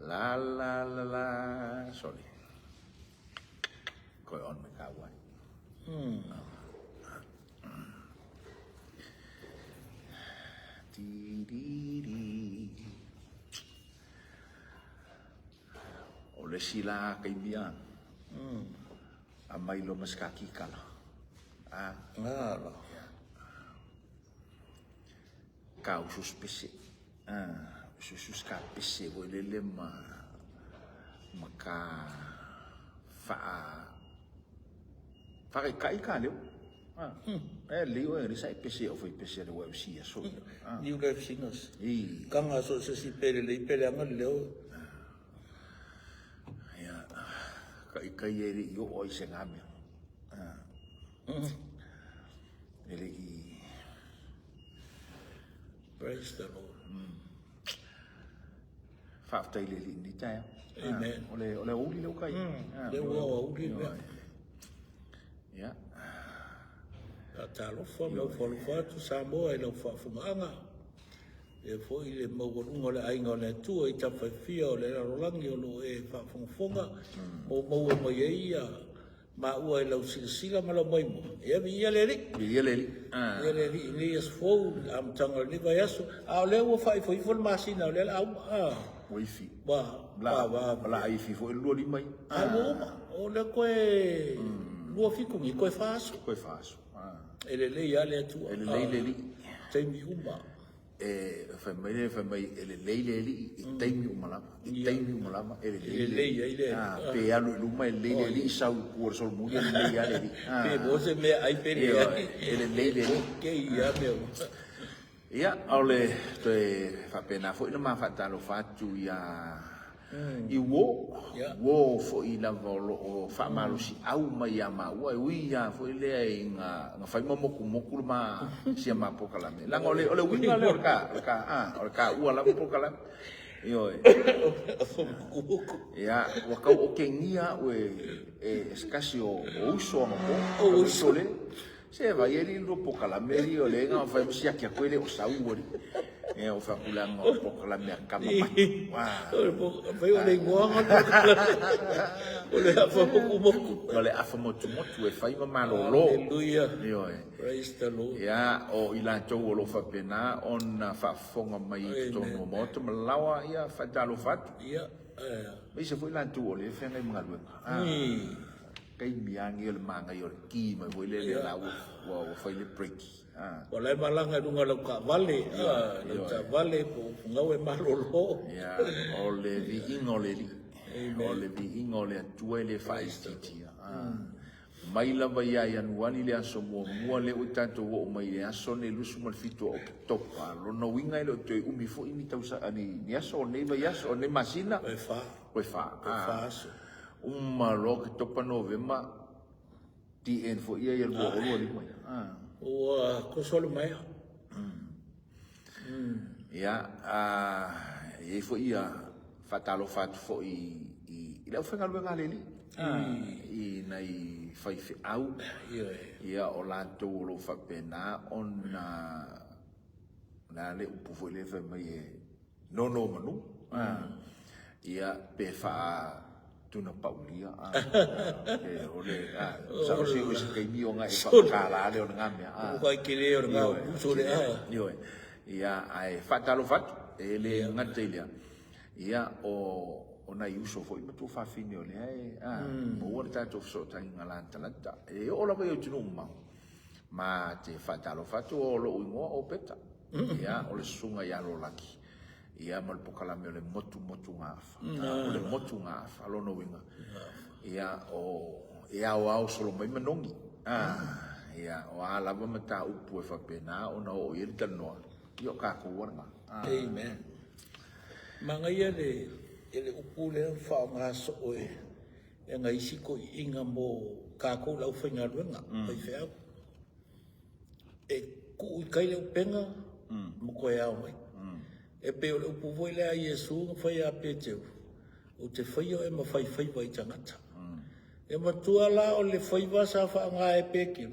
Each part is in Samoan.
La la la la sorry. Koe on me ka wai. Ti di di. O le isi la kaimia. Aumai loa ma se kakikala. A. Ngalo. Ka usus pese. Usus ka pese foi lele ma ma ka faa faakaikai ka leo. E lelei oe le sa e pese o fai pese le YMC aso ia. New Life Singers. Kanga so se si pe lelei pe leaga le leo. Ia, kaikai e le i oo ai se ngā mea. E le i... Praise the Lord. Faafetai le alii nei taeao. Amen. O le, o le aoauli lea ua kai. Lea ua aoauli le mea. Ia. Faatalofa ma alofa atu Samoa i lau faafofogaaga. E foi le maualuga o le aiga o le Atua i tafa e fia o le lalolagi o lo o e faafogafoga ma ua maua mai ai ia maua i lau silasila ma lau maimoa. Ia viia le Alii. Viia le Alii. Viia le Alii i lenei aso fou, i le amataga o lenei vaiaso. A o lea ua faaifoifo le masina o lea o le a uma. Ua ifi. Ua vava. La a ifi foi le 25 ia. A ua uma. O lea toe 27 nei, toe 4 aso. Toe 4 aso. E lelei lava le Atua. E lelei le Alii. Taimi uma. E fai mai le fai mai e lelei le Alii i taimi uma lava. I taimi uma lava e lelei. E lelei ai le Alii. Pe alu i luma e lelei le Alii, sau i tua o le solomuli e lelei lava le Alii. Pe maua se mea ai pe leai. E lelei le Alii. Okay lava mea uma. Ia, o le toe faapena foi le ma faatalofa atu ia i uo, uo foi lava o lo o faamalosiau mai ia maua, e ui lava foi lea ina fai ma motumotu le ma sia ma polokalame. Leaga o le, o le uiga lea o le ka, o le ka, a, o le taua lava polokalame. Ioe. Ia, ua tau otegia au e, e se tasi o, o uso anapo, o uso le, Se vai alii lua polokalame alii o lea na fai ma siaki atu e le o sau alii. Ia o fai atu leaga o polokalame a tama matua. Fai o le igoa na polokalame. O le afa motumotu. O le afa motumotu e fai ma malolo. Hallelujah. Ioe. Praise the Lord. Ia o i latou o lo o faapena ona faafofoga mai i totonu o maota ma laoa ia faatalofa atu. Ia. Aemaise foi latou o lea e feagai ma galuega. Taimi lava nei o le manaia o le ki mai foi lele la ua ua fai le break. Ua la e malaga i luga o lau taavale, lau taavale po o Finau e malolo. Ia, o le viiga o le Alii. O le viiga o le Atua e le faaitiitia. Mai lava ia Ianuari le aso muamua lea ua tatou oo mai i le aso lenei 27 o Oketopa. Lona uiga e le o toe umi foi ni tausaga, ni aso o lenei vaiaso, o lenei masina. Toe fa. Toe fa. Toe fa aso. Uma loa Oketopa, Novema, TN foi ia ia 2025 ia. Ua toso le maea. Ia, e i ai foi ia faatalofa atu foi i le aufaigaluega a le Alii, i nai faifeau, ia o latou o lo o faapena ona, o le a le upu foi lea fai mai e nonomanu, ia pe faatunapaulia, pe o le, masalo se o se taimi ona e faapakala lea o lena mea. Ua tele o lena upu le a. Ioe. Ia, ae faatalofa atu, e le gata i lea, ia, o, o nai uso foi ma tuafafine o lea e, a, maua le tatou fesootaiga latalata. E oo lava i atunuu mamao, ma te faatalofa atu, o lou igoa o Peta, ia, o le susuga ia Lolaki, ia, ma le pokalame o le motu motugaafa. O le motugaafa, lona uiga, ia, o, e aoao solo mai manogi, a, ia, o a lava mataupu e faapena ona oo i ai le talanoa, ia o tatou lava lena. Amen. Manaia le, le upu lea ua faaaoga soo e, e nai isi toeaiina mo tatou le aufaigaluega, faifeau. E tuu i tai le upega ma toe ao mai. E pei o le upu foi lea a Iesu na fai ia Peteru, Ou te faia oe ma faifaiva i tagata. E matua la o le faiva sa faaaoga e Peteru,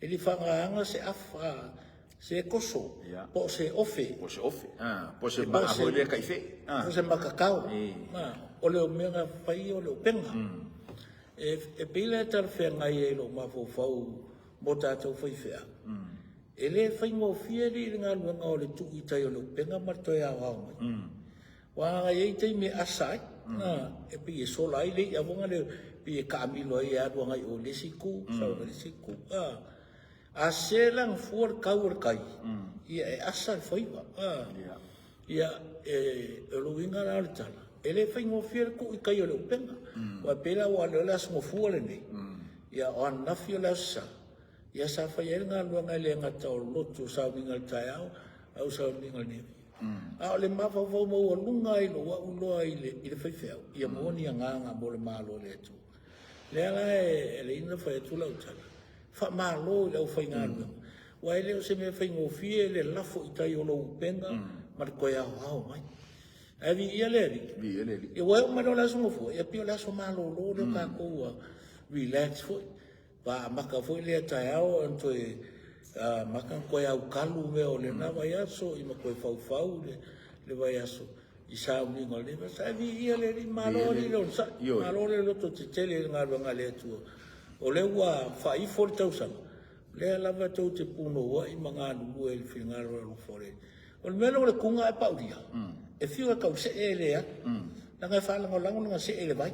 e le i faaaogaina se afa, Se koso, po o se ofe. Po o se ofe, po o se maa foi lea taifee. Po o se makakao. O le mea na fai o le upega. E pei la e talafeagai ai i lou mafaufau mo tatou faifeau, e le faigofie alii le galuega o le tuu i tai o le upega ma le toe aoao mai. Aua e i ai taimi e asa ai, e pei e sola ai le i'a foi lea, pei e taamilo ai e alu agai i o i le isi itu, sau i le isi itu. A sese la ona fua le tau o le tai, ia e asa le faiva. Ia, o le uiga la o le tala, e le faigofie le tuu i tai o le upega. Aua e pei la ua o le Aso Gafua lenei, ia o ananafi o le Aso Sa, ia sa fai ai le galuega e le gata o le lotu o sauniga i le taeao, a o sauniga i le A o le mafaufau maualuga i lou au iloa i le faifeau, ia maua ni agaga mo le Malo o le Atua. Lea la e ala ai ona fai atu lau tala, faamalo i le aufaigaluega, aua e le o se mea faigofie le lafo i tai o lou upega ma le toe aoao mai. Ae viia le Alii. Viia le Alii. Ia ua oo mai loa le Aso Gafua, ia pei o le aso malolo lea o tatou ua relax foi. Ua amata foi lea taeao ona toe amata ona toe aukalu mea o lena vaiaso ma toe faufau le vaiaso i sauniga o lenei vaiaso. Ae viia le Alii, malo alii le onosai, malo le lototetele i le galuega a le Atua. O lea ua faaifo le tausaga, o lea lava tou te punouai ma galulue i le finagalo o le alofa o le Alii. O le mea lea o le tuga ae paulia, e fiu e tausee e le alu, leaga e faalagolago lona see i le vai.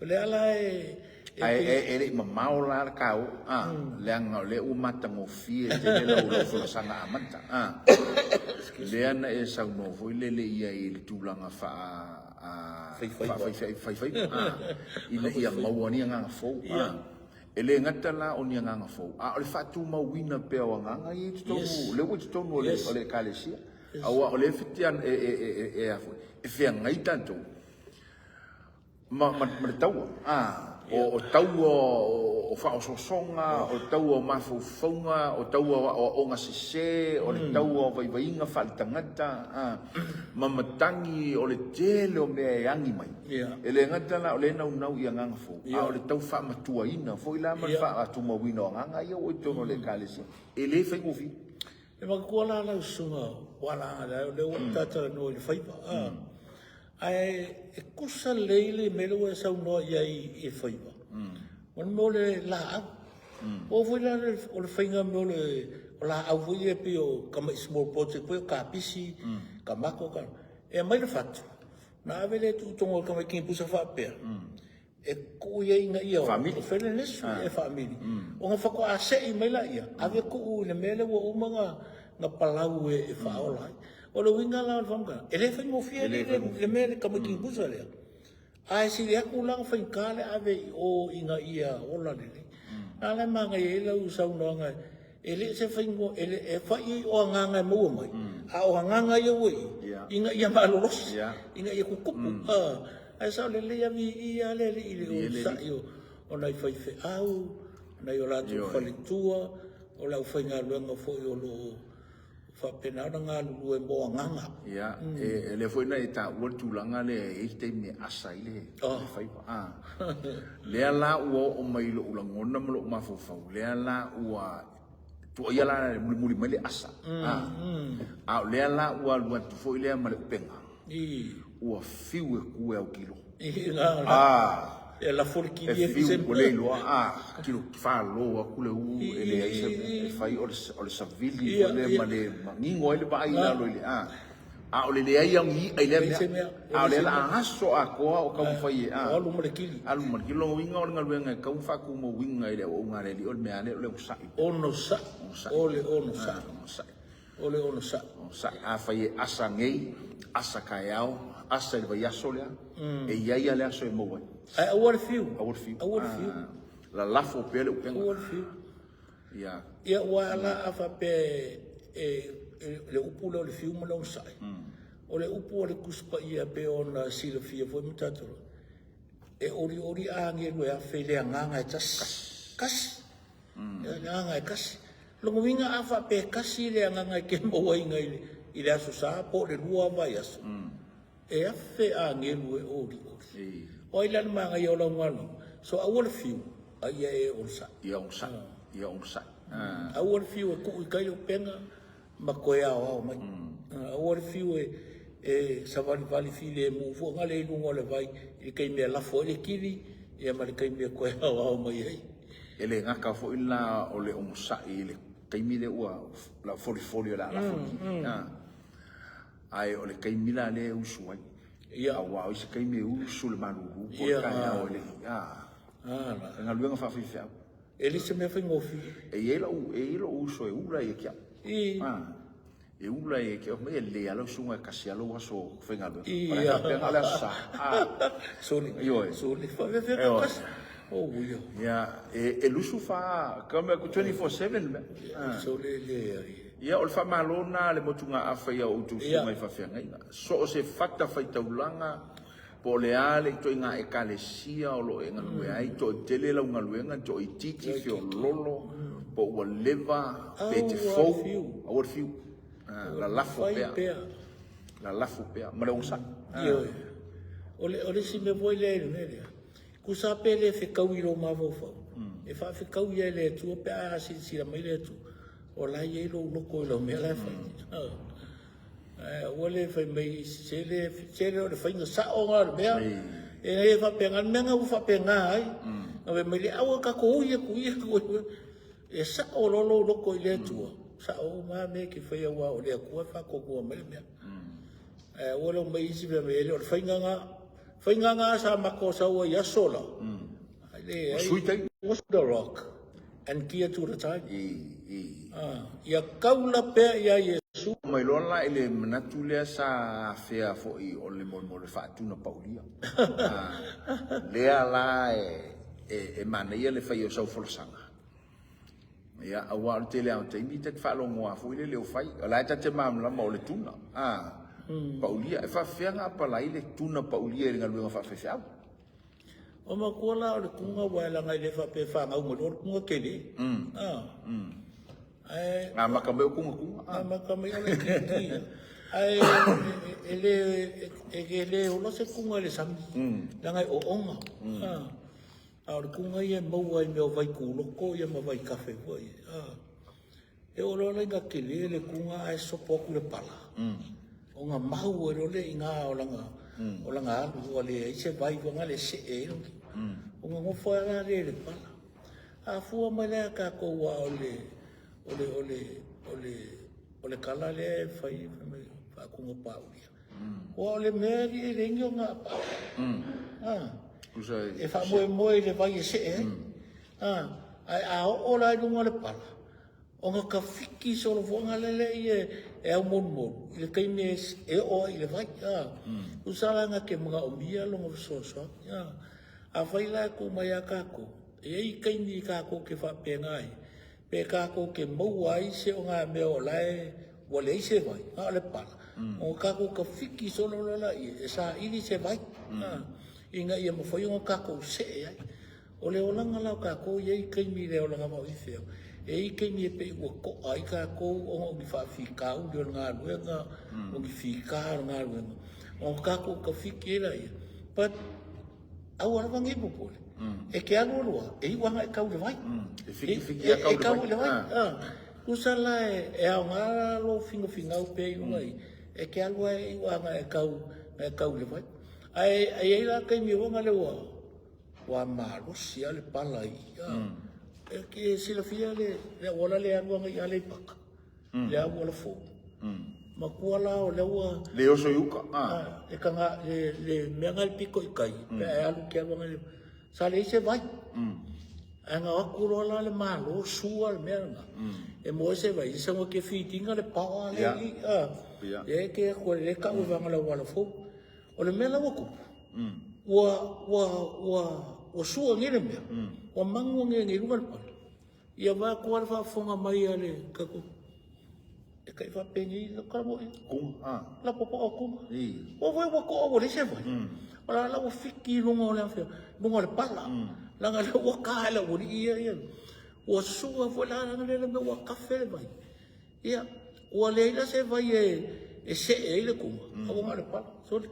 O lea la e... Ae e le i mamao la le kao, a, leaga o lea ua matagofie tele lau lau folasaga amata, a. Lea na e saunoa foi lele i ai i le tulaga faa faifaiva, a, ina ia maua ni agaga fou, a. E le gata la o ni agaga fou, a o le faatumauina pea o agaga ia i totonu, lea ua i totonu o le o le Ekalesia. Aua o lea e feagai tatou ma le taua, o taua o faaosoosoga, o taua o mafaufauga, o taua o aoaoga sese, o le taua o vaivaiga faaletagata, ma matagi o le tele o mea e agi mai. E le gata la o lea e naunau i agaga fou, a o le tau faamatuaina foi la ma le faatumauina o agaga ia ua i totonu o le Ekalesia. E le faigofie. E manatua la lau susuga o lea ua ta talanoa i le faiva, ae e tusa lelei le mea lea ua e saunoa i ai i le faiva, o le mea o le laau. Oo foi la o le faiga mea o le laau foi ia pei o tamai small project foi o kapisi, tamato, e aumai le fatu, ona ave lea e tuu i totonu o le tamaitini pusa faapea, e tuu i ai ina ia Faamili. Fai le lesu e faamili. Ona faatoa sei mai laia, ave tuu i le mea lea ua uma ona palau e faaola ai. O le uiga la o le faamatalaga, e le faigofie le mea le tamaitini pusa lea, ae sili atu la ona faigata le ave i o ina ia ola lelei. A la e manaia ai lau saunoaga, e le o se faiga, e fai i o agaga e maua mai, a o agaga ia ua i i, ina ia malolosi, ina ia tutupu. Ae sao lelei lava, viia le Alii i le onosai o nai faifeau, nai o latou faletua, o le aufaigaluega foi o lo o faapena ona galulue mo agaga. Ia, e lea foi na e taua le tulaga lea e i ai le taimi e asa ai le faiva. Lea la ua oo mai i lou lagona ma lou mafaufau, lea la ua tuuaia la le mulimuli mai le asa. A o lea la ua alu atu foi lea ma le upega. Ua fiu e ku e autilo. E lafo le kili e fiu ua le iloa a kilo falo atu le u e leai se mea e fai o le savili foi lea ma le manino ai le vaai i lalo i le a. A o le leai o ni i'a i lea mea. A o lea la a aso atoa o taumafai e a. Alu ma le kili. Alu ma le kili. Lona uiga o le galuega e tatau ona faatumauina i le auaunaga a le Alii o le mea lava lea o le onosai. Onosai. O le onosai. Onosai. O le onosai. Onosai. Afai e asa nei, asa taeao, asa i le vaiaso lea, e i ai lava le aso e maua ai. Ae aua le fiu. Aua le fiu. Aua le fiu. Lalafo pea le upega. Aua le fiu. Ia. Ia, aua la a faapea e le upu lea o le fiu ma le onosai, o le upu a le Tusi Paia e pei ona silafia foi ma tatou, e olioli agelu e afe i le agaga e tasi. Tasi. Le agaga e tasi. Lona uiga a faapea e tasi le agaga e te mauaina i le Aso Sa po o le lua vaiaso, e afe agelu e olioli. O ai la le manaia o lau galuega? So aua le fiu, a ia e onosai. Ia onosai. Ia onosai. Aua le fiu e tuu i tai le upega ma toe aoao mai. Aua le fiu e e savalivali filemu foi gale i luga o le vai i le taimi e lafo ai le kili ia ma le taimi e toe aoao mai ai. E le gata foi la o le onosai i le taimi lea ua folifoli o le a lafo le kili, ae o le taimi la lea e usu ai. Aua o isi taimi e usu le malulu po o le taeao e le i, e galuega faafaifeau. E le se mea faigofie. E i ai lou, e i ai lou uso e ula ia te au. E ula ia te au, mai e lelei lava lau susuga e tasi lava lou aso faigaluega. O le a faapea na o le aso Sa. Sole, sole, faafefea na tasi. Oh, ia. Ia, e lusu fa, ka mea ku 24/7 le mea. Sole leai. Ia, o le faamalo lena a le motugaafa i a outou susuga i faafeagaiga. So o se fata faitaulaga, po o le a le ituaiga ekalesia o lo o e galue ai, toatele lau galuega, toaitiiti, feololo, po ua leva, pe te fou, aua le fiu. Lalafo pea. Lalafo pea. Ma le onosai. Ioe. O le, o le isi mea foi lea i le mea lea, tusa pe le fetau i lou mafaufau, e faafetau ia e le Atua pe a silasila mai le Atua, o la e i ai lou loto i lau mea la e fai. Aua le fai mai se le se le o le faiga sao na o le mea. E le faapena le mea na ua faapena ai. Na fai mai le aua tatou ui atu ia atu. E sao loa lou loto i le Atua. Sao uma lava mea e te faia aua o le Atua e faatonuina mai le mea. Ae aua le omai isi fai mai e le o le faiga na. Faiga na sa matou sau ai i aso la. Ai leai. Sui taimi. Was the rock and gear to the time. Ia kaula pea ia Iesu. Mai loa la i le manatu lea sa afea foi o le mo le faatuna paulia. Lea la e manaia le fai o sau folasaga. Ia, aua o le tele lava o taimi ta te faalogo lava foi lele o fai. O la e ta te malamalama o le tuna, paulia. E faapefea ona apalai le tuna paulia i le galuega faafaifeau? O matua la o le kuga aua leaga e le faapea e fanau mai loa le kuga tele. Ae amata mai o kuga kuga. Amata mai o le kiki. Ae e le e le ola se kuga i le sami. Leaga e oona. A o le kuga ia e maua i mea o vaituloto ia ma vaikafe foi. E oo loa la ina tele le kuga ae sopo atu le pala, ona mau ai loa lea i ina o lana, o lana alu ua leai se vai foi lea e see ai lona. Ona nofo ai la lea i le pala. A fua mai la ia tatou aua o le, o le, o le, o le, o le tala lea e fai fai mai faatuga paulia. Aua o le mea alii e leai ni ona pala. E faamoemoe i le vai e see ai. Ae a oo la i luga o le pala, ona tafiki solofuaga lea ia e aumonumonu i le taimi e oo ai i le vai. Tusa la na te manaomia lona fesoasoani. Afai la e tuu mai ia tatou, e i ai taimi tatou te faapena ai, pe tatou te maua ai se ogamea o la e ua leai se vai, na o le pala, ona tatou tafiki solo loa laia e saili se vai, ina ia mafai ona tatou see ai. O le olaga la o tatou e i ai taimi i le olaga faafaifeau, e i ai taimi e pei ua to'a ai tatou ona o ni faafitauli o le galuega, o ni fita o le galuega, ona tatou tafiti ai laia. But aua lava ne i popole, e te alu alu lava, e iu lava ina e tau i le vai. E fitifiti lava e tau i le vai. Tusa la e aoga lou finafinau pea i luga i, e te alu lava e iu lava ina e tau i le vai. Ae i ai la taimi foi lea ua Ua malosi lava le pala i i. E te silafia le auala lea e alu agai i Aleipata, le auala fou. Matua la o lea ua... Le oso i uka. Le taga, le mea lena i le pito i tai, pe a e alu e te alu agai i... Sa leai se vai. Ae na o atu loa la le Malo sua le mea lena, e maua ai se vai, sau e te feed ina le power lea i i. Lea e te alu atu, lea e tau e vaega o le auala fou. O le mea la ua tupu, ua, ua, ua, ua sua nei le mea, ua manu nei i luga le pale. Ia vae atu lava le faafofoga mai a le tatou, e tai faapenei la ka moi. Kuga, La popo o kuga. Ua foi ua toa ua leai se vai. O la la ua fiki i luga o le afea, luga o le pala. Leaga lea ua ta e le aualii ia ia. Ua sua foi la leaga lea le mea ua kafe le vai. Ia, ua leai la se vai e see ai le kuga, a ua na o le pala. Sole.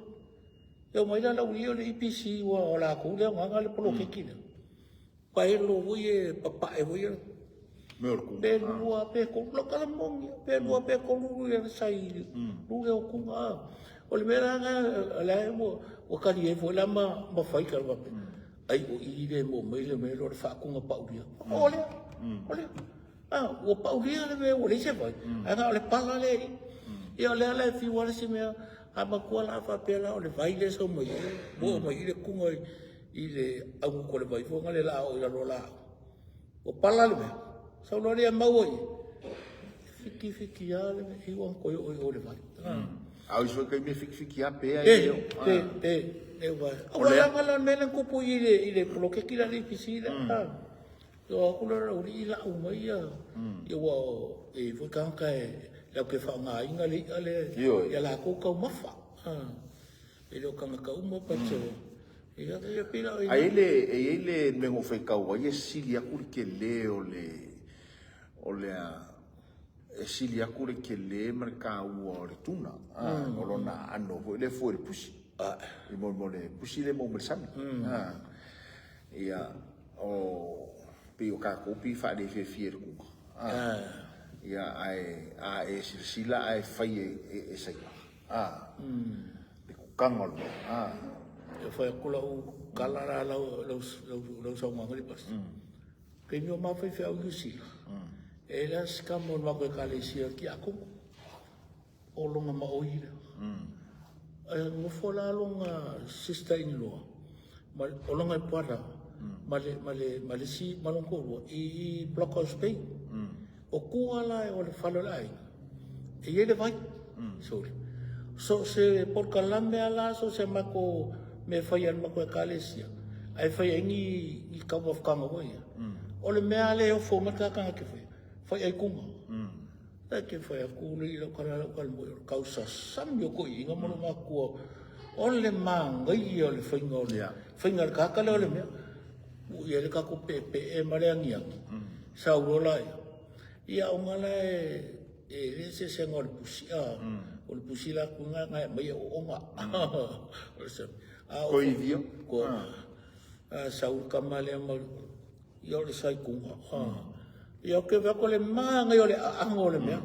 E omai la lau ia o le EPC ua o latou lea ogaga le poloketi lea. Paelo foi e papae foi ia. Mea o le kuga. Pe lua, pe tolu, lau tala moni, pe lua, pe tolu ia sai lule o kuga. O le mea la lena, la ua tali ai foi la ma fai tala faapea. Ai o i le mo mai le mea lea o le faakuga paulia. O lea, o lea. Ah, ua paulia le mea ua leai se vai, ae na o le pala lea i. Ia o lea la e fiu lava le isi mea, a matua la faapea la o le vai lea e sau mai i, ua oo mai i le kuga i le augutu o le vai foi lea o le a oo i lalo o laau. Ua pala le mea, sau loa lea maua i, fiki fiki lava le mea, iu lava ina toe oo i o i le vai. A o isi foi taimi e fiki fiki lava pe ai e o. Pe, pe, pe, ua laga la le mea lea na tupu i le poloketi lea a le EPC lea. O aku lea o le aualii lau mai ia, ia ua e i ai foi tagata e latou te faaaogaina le i'a lea ia latou taumafa. E le o tagata uma but ia ia pei la Ae i ai e i ai le mea na ou faitau ai e sili atu le tele o le o le e sili atu le tele ma le taua o le tuna, o lona aano foi lea e fua i le pusi. I mo mo le pusi lea e maua mai le sami. Ia, o pei o tatou pei e faalefiafia i le kuga. Ia, ae a e silasila ae fai e Saina. Le kukaga o le mea. E fai atu lau tala la lau saunoaga i le pasi. Taimi o ma faifeau i Niu Sila, e leai se tama o le matou ekalesia tiakono, o lona maoi lea. Ae nofo la lona sister in law, ma, o lona brother, ma le, ma le, ma le isi, ma lona toalua i Blockhouse Bay. O tua la o le fale o le aiga, e i ai le vai. Sorry. So se polokalame lava la, so se matou mea e fai a le matou ekalesia, ae fai ai ni, ni taumafataga foi ia. O le mea lava lea e ofo mai le tagata na te faia, fai ai kuga. E te fai atu le i lau tala lau tala moi, o le tausasami o toeaiina ma lou matua, o le manaia o le faiga o le, faiga a le tagata lea o le mea. Ua i ai le tatou peepee ma le agiagi, sau loa laia. Ia ona la e e le eseesega o le pusi, a o le pusi la kuga na e aumai e ooga. A o Koivio. Ko a sau le tama lea ma ia o le saikuga. Ia o ke vea le manaia o le aaga o le mea.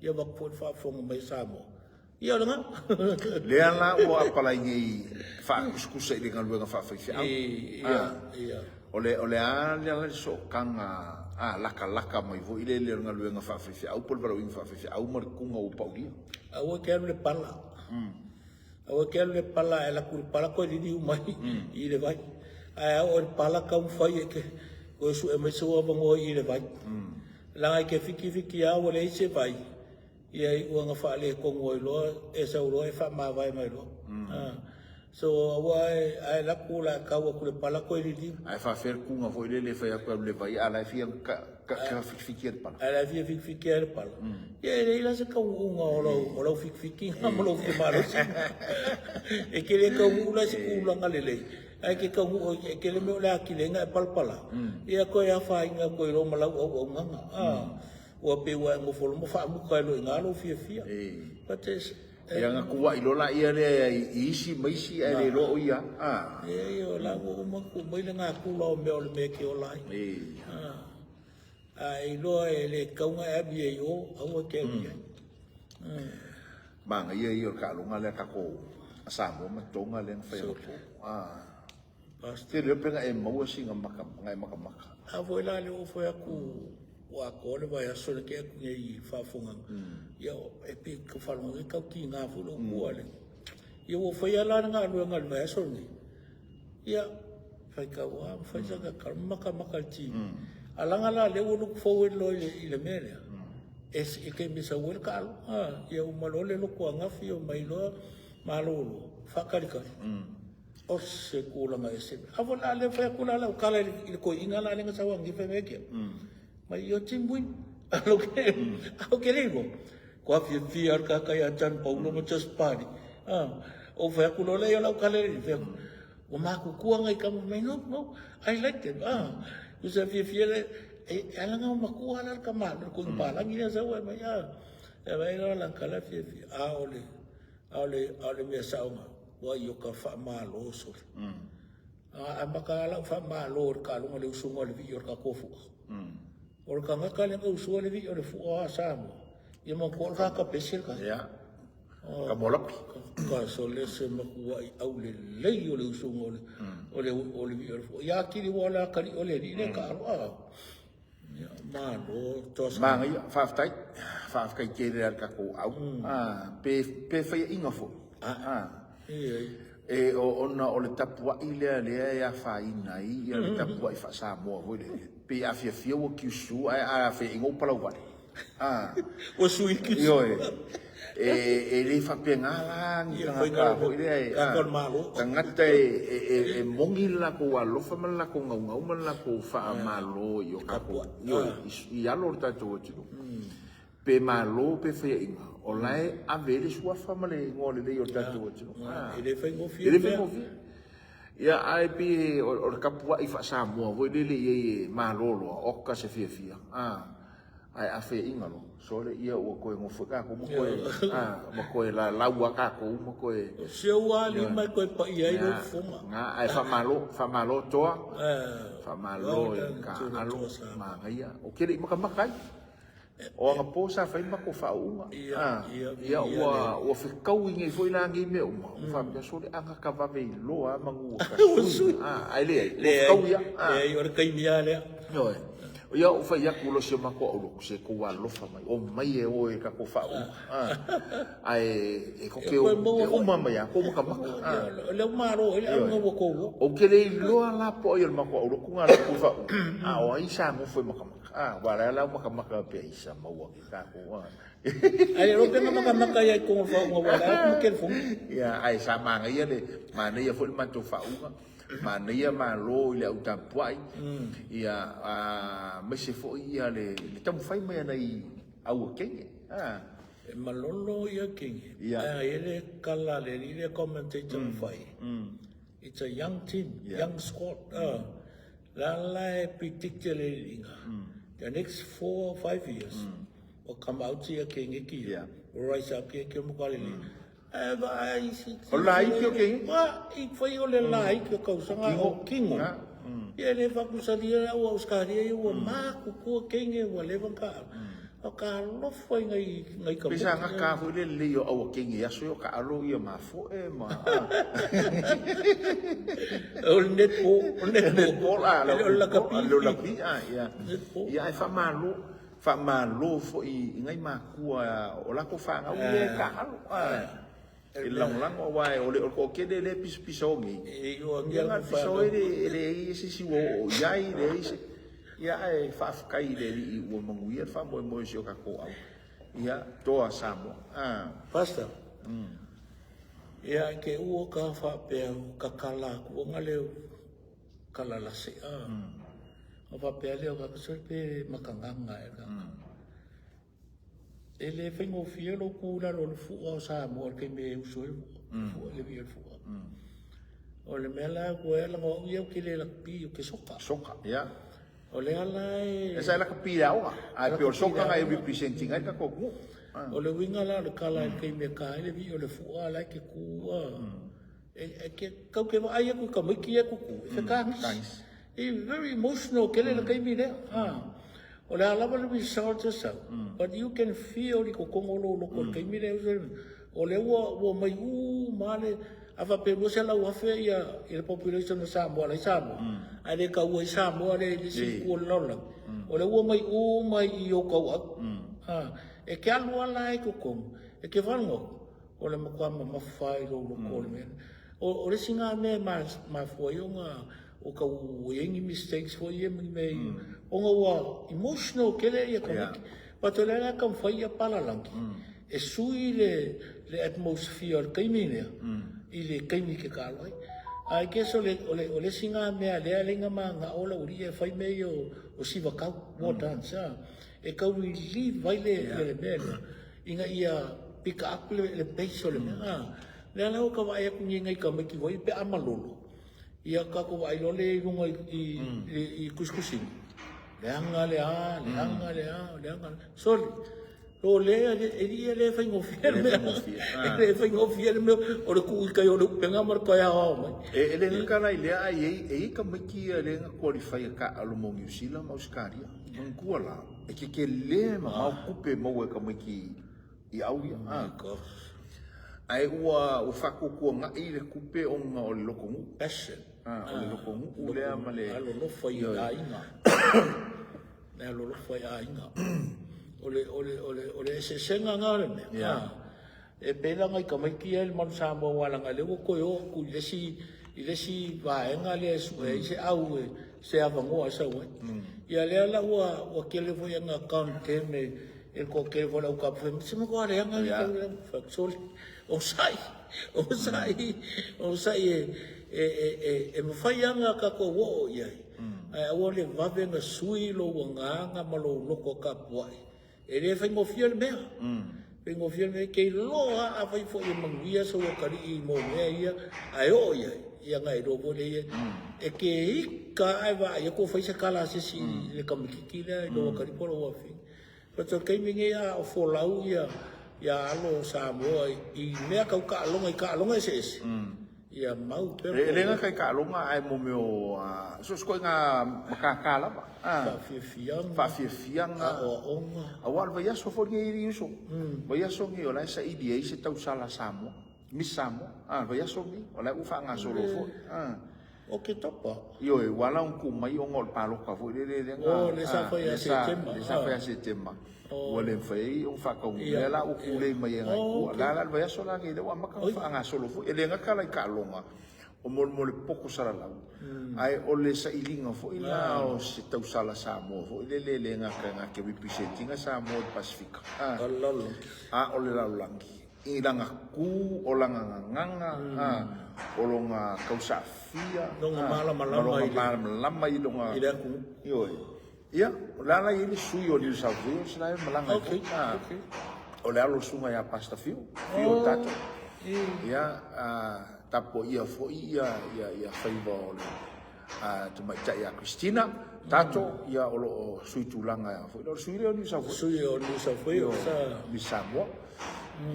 Ia vaku foi le faafofoga mai a Samoa. Ia o lena. Lea la ua apalai nei faakusekusa i le galuega faafaifeau. Ia, ia. O le, o le a le ala le sootaga a lakalaka mai foi lele o le galuega faafaifeau po o le valaauina faafaifeau ma le kuga ua paulia. Aua e te alu i le pala. Aua e te alu i le pala, a e alu atu i le pala toe liliu mai i le vai. Ae a oo i le pala taumafai e te toe sue mai sou avanoa i le vai. Leaga e te fitifiti lava ua leai se vai, Ia iu ina faaletonu ai loa, e sau loa e faamavae mai loa. So aua e, a e alu atu la tau atu i le pala toe liliu. Ae faafefea le kuga foi lele e fai atu e alu i le vai a o la e fia fikifikia le pala. A o la e fia fikifikia le pala. Ia e leai la se taunuuga o lau, o lau fikifikiga ma lou fia malosi. E te le taunuu la i se tulaga lelei, ae e te taunuu, e tele mea o le atili ai ona e palapala, ia toe afaina atu ai loa ma lau auaunaga. Ua pei ua e nofo loa ma faamuta ai loa i ina lou fiafia. But it's, Ia na tuuai loa laia lea i isi ma isi ae le iloa o ia a. Leai, o la ua uma ona tuu mai le natura o mea o le mea e te ola ai. A e iloa e le tatau ona e alu i ai i o, aua e te alu i ai. Manaia ia o le taaloga lea a tatou a Samoa ma Tonga lea na fai anapo. Tele pe na e maua sina maka, na e makamaka. A foi la le oo foi atu ua atoa le vaiaso na tea atu nei i faafofogaga, ia e pei ka faalogo e tau tiga foi lou pua le. Ia ua faia la le galuega i le vaiaso lenei. Ia faitau lava ma fai saka tala ma makamaka i le TV. A laga la lea ua look forward loa i le mea lea. E e taimi e sau ai le taaloga. Ia uma loa le lotu ananafi omai loa malolo faatalitali. O se tulaga ese. A foi la lea fai atu la lau tala i le toeaina la lea na sau ananafi fai mai ake. Mai your team win. Alo ke au ke le iloa. Kua fiafia le tagata ia John Paulo ma Just Party. Ah, o fai atu loa lea o lau tala i fai atu. Ua matutua ngai tama mai no no I like them. Ah, usa fiafia le e ala nga matua ala le tama le koina palangi lea sau ai mai ah. E mai loa la kala fiafia. A o le A o le, a o le mea sao na, ua i o ka faamalo sole. A amata lava lau faamalo i le taaloga le usuga o le vii o le tatou fua. O le tagata lea na usua le vii o le fua a Samoa, ia manatua o le tagata pese le tagata. Ia. Ka molapi. Ka sole se matuai aulelei o le usuga o le, o le, o le vii o le fua. Ia atili ua o le atalii o le alii lea taalo. A. Ia, malo, toa sa. Manaia, faafetai. Faafetai tele lava i le tatou au. Pe, pe faiaina foi. E, ona o le tapuai lea lea e afaina ai ia le tapuai faa-Samoa foi lele. Pei a fiafia ua kiusu, ae a faiaina ua palauvale. Ua sui kiusu. Ioe. E le faapena la ni tagata foi lea e, tagata e moni le latou alofa ma le latou naunau ma le latou faamalo i o tatou, ioe, i alo o le tatou atunuu. Pe malo pe faiaina, o la e ave ai le suafa ma le igoa lelei o le tatou atunuu. E le faigofie. E le faigofie. Ia, ae pei o le tapuai faa-Samoa foi lele i ai e malo loa, oka se fiafia. Ae a faiaina loa, sole, ia ua toe nofo foi tatou ma toe, ma toe lalau lava tatou ma toe. O si ou lava lima e toe paia ai lou fofoga. Na, ae faamalo, faamalo Toa, faamalo i ka alo, manaia. Ou te le i matamata ai. O anapo sa fai le matou faauuga. Ia ua fetaui nei foi la nei mea uma. Ua faapea sole a gata vave iloa lava manu ua tasui. Ae leai, ua fetaui lava. Leai, o le taimi lava lea. Ioe. Ia ou fai atu loa i si o matou aulotu, se tou alolofa mai, omai e o i le tatou faauuga. Ae e tou te o, e uma mai lava tou matamata. O lea ua malo ai le auga ua tou o. Ou te le iloa la po o ai o le matou aulotu na alu atu i le faauuga, a o ai sa nofo e matamata. Ah, wa la la makamaka pe isa maua ke takou ah. Ai ro pe makamaka ia i kongo faauga wa la ku telefoni. Ia ai sa manaia le manaia foi le matou faauga. Manaia malo i le au tapuai. Ia aemaise foi ia le taumafai mai a nai au a Kenya. Ah. E malolo ia Kenya. Ia. Ai ele kala le le commentator fai. It's a young team, young squad. Ah. La la e predict e le liga. The next 4 or 5 years, ua come out ia kenge ki ia. Ua rise up ia kia mokalele. Ae vaai si O le laiti o kenge? Wa, i fai o le laiti o kausaga o Kingo. Ia le fakusalia le au Australia ia ua makutua kenge ua leva ka. O ka alofa i ngai ngai ka. Pei sa gata foi le lelei o aua kenge i aso ia o taalo ia mafoe ma. O le netball, o le netball a o le lakapi. O le lakapi a ia. Ia ae faamalo, faamalo foi i ngai matua o latou fanau lea e taalo. E lagolago aua o le toatele lea e pisapisao nei. Ia na pisao e leai se isi ua oo i ai, leai se. Ia ae faafetai i le Alii ua manuia le faamoemoe o si o tatou au. Ia, toa Samoa. Pastor, ia ke ua ka faapea kakala aku ona leo kala lasea. O faapea leo ka pe makanganga e ka. E le faigofie lou tu i lalo o le fua o Samoa i le taimi e usu ai le fua, le vii o le fua. O le mea la ua leaga o au ia ou te le lakapi, ou te soka. Soka, ia. O lea la e... E sa e lakapi i le aoga, ae pei o le soka na e represent ina ai le tatou atunuu. O le uiga la o le tala i le taimi e ta ai le vii o le fua, la e te tu a... E kau ke vaai aku i tamaiti ia e tutu, e fetagisi. E very emotional tele le taimi lea. O le a lava le result e sau, but you can feel i totonu o lou loto i le taimi lea, o lea ua omai uma lava le, a faapea e 200,000 ia le population o Samoa la e i Samoa, ae le taua ai Samoa lea i le isi itu o le lalolagi, o lea ua omai uma i ou tauau. E te alu lava la i totonu, e te faalogo atu, O le matua mamafa i lou loto o le mea lea. O le isi lena mea e mafua ai ona o tau i ai ni mistakes foi ia ma ni mea ia, ona ua emotional tele ia tamaiti. But o lea la e taumafai ia palalagi e sui le atmosphere o le taimi lea i le taimi e te taalo ai. I guess o le isi lena mea lea e ala ai ona mananao lau alii e fai mea ia o siva tau, war dance, e tau relieve ai le mea lea. Ina ia pick up le pace o le mea. A, lea la ua ka vaai atu nei nai tamaiti foi pe a malolo, ia tatou vaai loa lea i luga i, i tusitusiga, leaga le a, leaga le a, leaga le a. Soli! O lea, e lii e le faigofie le mea. E le faigofie le mea o le tuu i tai o le upega ma le toe aoao mai. E le gata la i lea, ae i ai tamaiti ia lea na qualify e taaalo mo Niu Sila ma Ausetalia. Manatua la, e tetele mamao tupe e maua e tamaiti i au ia. Ae ua faatuatuanai le tupe ona o le lotonuu. Passion. O le lotonuu lea ma le alolofa i aiga. Le alolofa i aiga. O le, o le, o le, o le eseesega na o le mea. Yeah. E pei la nai tamaiti ia i le Manu Samoa aua leaga lea ua toe oo atu i le isi, i le isi vaega lea e sue ai se au e, se avanoa e sau ai. Ia lea la ua, ua tele foi ina condemn e, e le toatele foi o le au tapu fai mai, se matua leaga le tau leaga. Fai atu, sole, onosai, onosai, onosai e, e, e, e, e mafai lava ona tatou oo i ai. Ae aua le vave ona sui lou agaga ma lou loto tapuai. E le faigofie le mea. Faigofie le mea. E te iloa lava afai foi e manuia sou atalii mo mea ia, ae oo i ai, ia ona e iloa foi lea, e te ita lava ae vaai atu o fai se tala a se isi i le tamaititi lea i lou atalii po o lou afafine. But o le taimi nei a o folau ia alo o Samoa i mea tau taaloga i taaloga eseese, ia mau pea. E le gata i taaloga ae mo mea o so o se ituaiga matata lava. Faafiafiaga. Faafiafiaga. Aoaoga. Aua o le vaiaso foi lenei alii uso, vaiaso lenei o la e saili ai se tausala Samoa, Miss Samoa, le vaiaso lenei, o la e ua faagasolo foi. Oketopa. Ioe, ua ala ona tuu mai ona o le palota foi lele lea na. Oh, lea sa fai ia Setema. Lea sa fai ia Setema. Ua le mafai ai ona faataunuu. Lea la ua tulei mai agai i tua. La la le vaiaso la lenei lea ua amata ona faagasolo foi. E le gata la i taaloga, o mo le poto salalau, ae o le sailiga foi la o se tausala Samoa foi lele e le gata na te represent ina Samoa i le Pasefika, a o le lalolagi. I lana tu, o lana gagana, o lona tausaafia, Lona malamalama i le. Malamalama i lona. I le atunuu. Ioe. Ia, o le a la e i ai le sui o New South Wales la e malaga ai foi. Okay, okay. O le alo o le susuga ia Pastor Fiu, Fiu o tatou. Ia, tapuaia foi ia faiva o le tamaitai ia Christina Tato, ia o lo o sui tulaga foi lea, o le sui lea o New South Wales. Sui o New South Wales. Miss Samoa.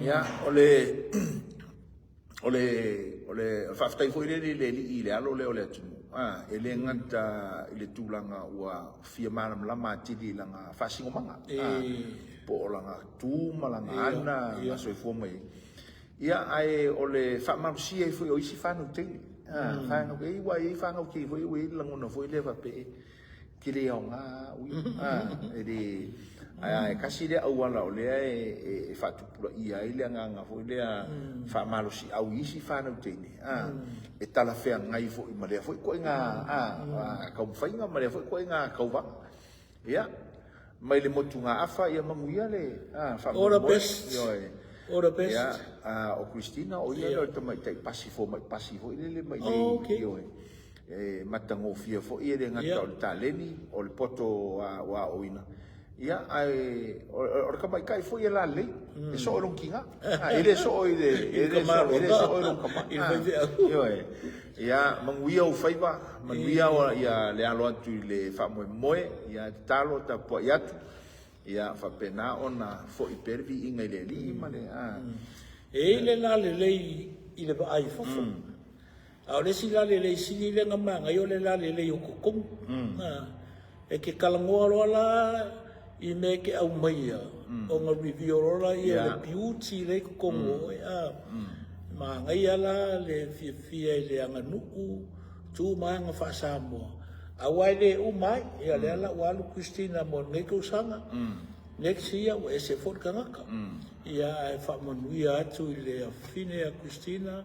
Ia, o le o le o le faafetai foi lea i le alii i le alo lea o le atunuu. E le gata i le tulaga ua fia malamalama atili i lana faasinomaga, po o lana tu ma lana ana na soifua mai ai. Ia, ae o le faamalosia ai foi o isi fanau teine. Fanau, e aua e i ai fanau teine foi ua i ai le lagona foi lea faapea e te le aoga au ia. E le, ae tasi lea auala o lea e faatupulaia ai le agaga foi lea faamalosiau i isi fanau teine, e talafeagai foi ma lea foi ituaiga taumafaiga ma lea foi ituaiga tauvaga. Ia, mai le motugaafa, ia manuia le faamoemoe. All the best. Ioe. All the best. Ia, o Christina, o ia lea o le tamaitai pasi, fomai pasi foi lele mai nei. Oh, okay. Ioe. E matagofie foi, e le gata o le taleni, o le poto ua aoina. Ia, ae o le tamaitai foi e lalelei, e soo i lona tiga. E le soo i le, e le soo i lona tama. I le faifeau. Ioe. Ia, manuia ou faiva, manuia ia le alo atu i le faamoemoe, ia tatalo, tapuai atu, ia faapena ona foi pea le viiga i le Alii ma le, a. E i ai le lalelei i le vaai i fafo, a o le isi lalelei sili lea na manaia o le lalelei o totonu. E te talanoa loa la i mea e te aumaia ona reveal loa laia le beauty lea i totonu o oe a. Manaia la le fiafia i le aganuu, tu ma aga faa-Samoa aua e le uma ai. Ia lea la ua alu Christina mo lenei tausaga, next year ua ese foi le tagata. Ia ae faamanuia atu i le afafine ia Christina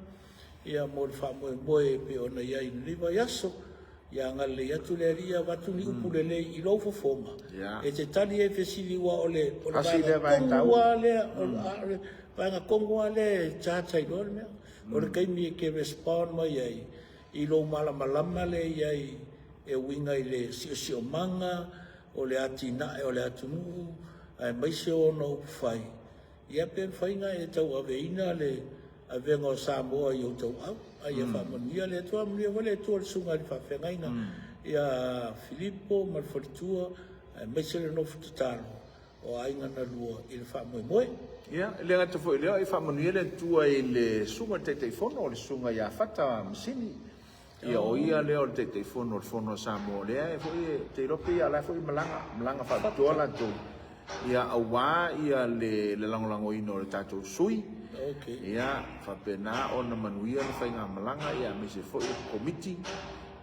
ia mo le faamoemoe e pei ona i ai i lenei vaiaso. Ia agalelei atu le Alii ia avatu ni upu lelei i lou fofoga e te tali ai i fesili ua o le vaega tonu lava lea o le vaega tonu lava lea e charge ai loa le mea. O le taimi e te respond mai ai i lou malamalama lea e i ai e uiga i le siosiomaga o le atinae o le atunuu aemaise o ona upufai. Ia pe mafai ona e tauaveina le avega o Samoa i ou tauau, a ia faamanuia le Atua. Manuia foi le Atua i le susuga i le faafeagaiga ia Filipo ma le faletua, aemaise le nofo tatalo. o aiga na lua i le faamoemoe. Ia, e le gata foi i lea, e faamanuia le Atua i le susuga i le Taitaifono, le susuga ia Fata Masini. Ia, o ia lea o le Taitaifono o le Fono a Samoa, lea e foi e, te iloa pei o la e foi e malaga, malaga faapitoa latou, ia, aua ia le lagolagoina o le tatou sui. Okay. Ia, faapena ona manuia le faigamalaga, ia, aemaise foi o le Komiti,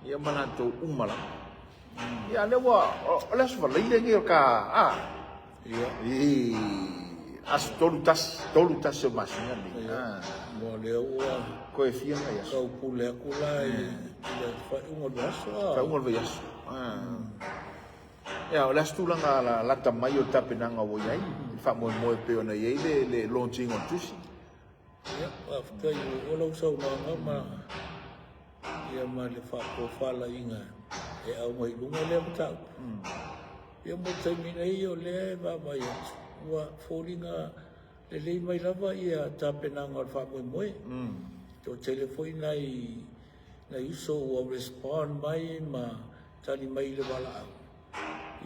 ia, ma latou uma lava. Ia, lea ua, o le Aso Faraile lenei o ka, a? Ia. I aso 31, 31 o masina nei. Ia. Mo lea ua Koe fia nai aso. Tau pule atu la i le faaiuga o le vaiaso. Faaiuga o le vaiaso. Ia, o le aso tulaga la, lata mai o le tapenaga ua i ai, le faamoemoe pei ona i ai le launching o le tusi. Ia, faafetai o lau saunoaga ma ia ma le faatofalaiga e aumai i luga lea mataupu. Ia mo le taimi nei o lea e vaavaai atu, ua foliga lelei mai lava ia tapenaga o le faamoemoe. Toatele foi nai uso ua respond mai ma tali mai i le valaau.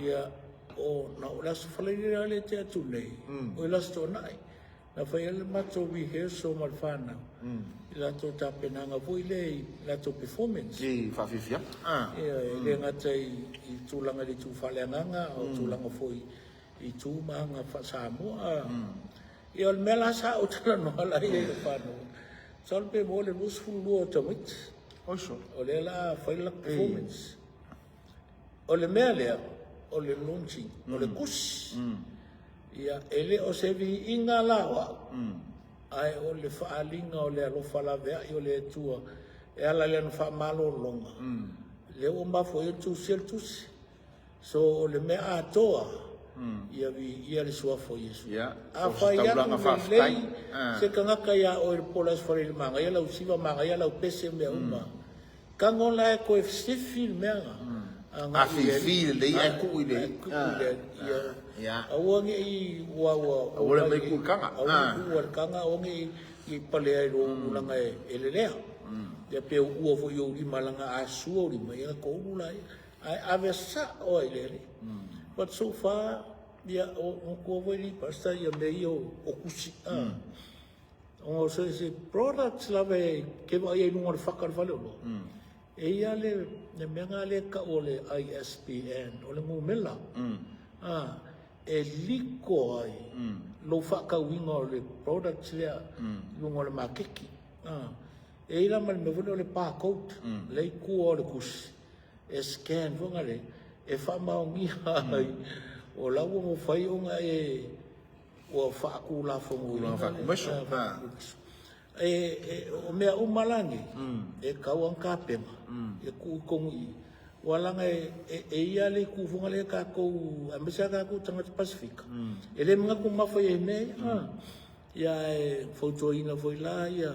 Ia, o na o le Aso Faraile la lea e tea atu nei, o le Aso Toonai, Na fai ai le matou rehearsal ma le fanau i latou tapenaga foi lea i latou performance. I faafiafiaga. Ia, e le gata i tulaga i le itu faaleagaga, a o tulaga foi i tu ma aga faa-Samoa. Ia, o le mea la sa ou talanoa la i ai i le fanau, masalo pe maua le 22 o tamaiti. Oiso. O lea la fai le latou performance. O le mea lea, o le launching, o le tusi. Ia, e le o se viiga la o au, ae o le faaaliga o le alofa laveai o le Atua e ala i Lana faamalologa, lea ua mafua ai ona tusia le tusi. So, o le mea atoa, ia viia le Suafa o Iesu. Ia, A o se fai atu taulaga faafetai. lelei se tagata ia oe i le po o le Aso Faraile, manaia lau siva, manaia lau pese, mea uma. Tago la e toe sifi le mea agai i le Alii. Afifi lelei ae tuu i le Ia. Aua ne i ua ua Aua le aumai tuu i le taga. Aua ne i tuu i le taga, aua ne i pale ai i lou tulaga e lelea. Ia pe uua foi i ou lima leaga a sua ou lima, ia ona toulu laia. Ae ave sao lava i le Alii. But so far, ia, o matua foi alii pastor ia mea ia o tusi. Ona o se products lava e te vaai ai i luga o le fata o le faleoloa, e i ai le mea lena lea e tau o le ISBN, o le numera, e liko ai lou faatauina o le products lea i luga o le maketi. E i ai la ma le mea foi lea o le barcode, lea e i tua o le tusi, e scan foi lea, e faamaonia ai, o la ua mafai ona e ua faatulafonoina o mea uma la nei, e tatau ona tapena, e tuu i totonu i i. Aua leaga e i ai lava le itu foi lea tatou, aemaise lava tatou tagata Pasefika, e le manatu mamafa i ai i mea ia. Ia ae fautuaina foi la ia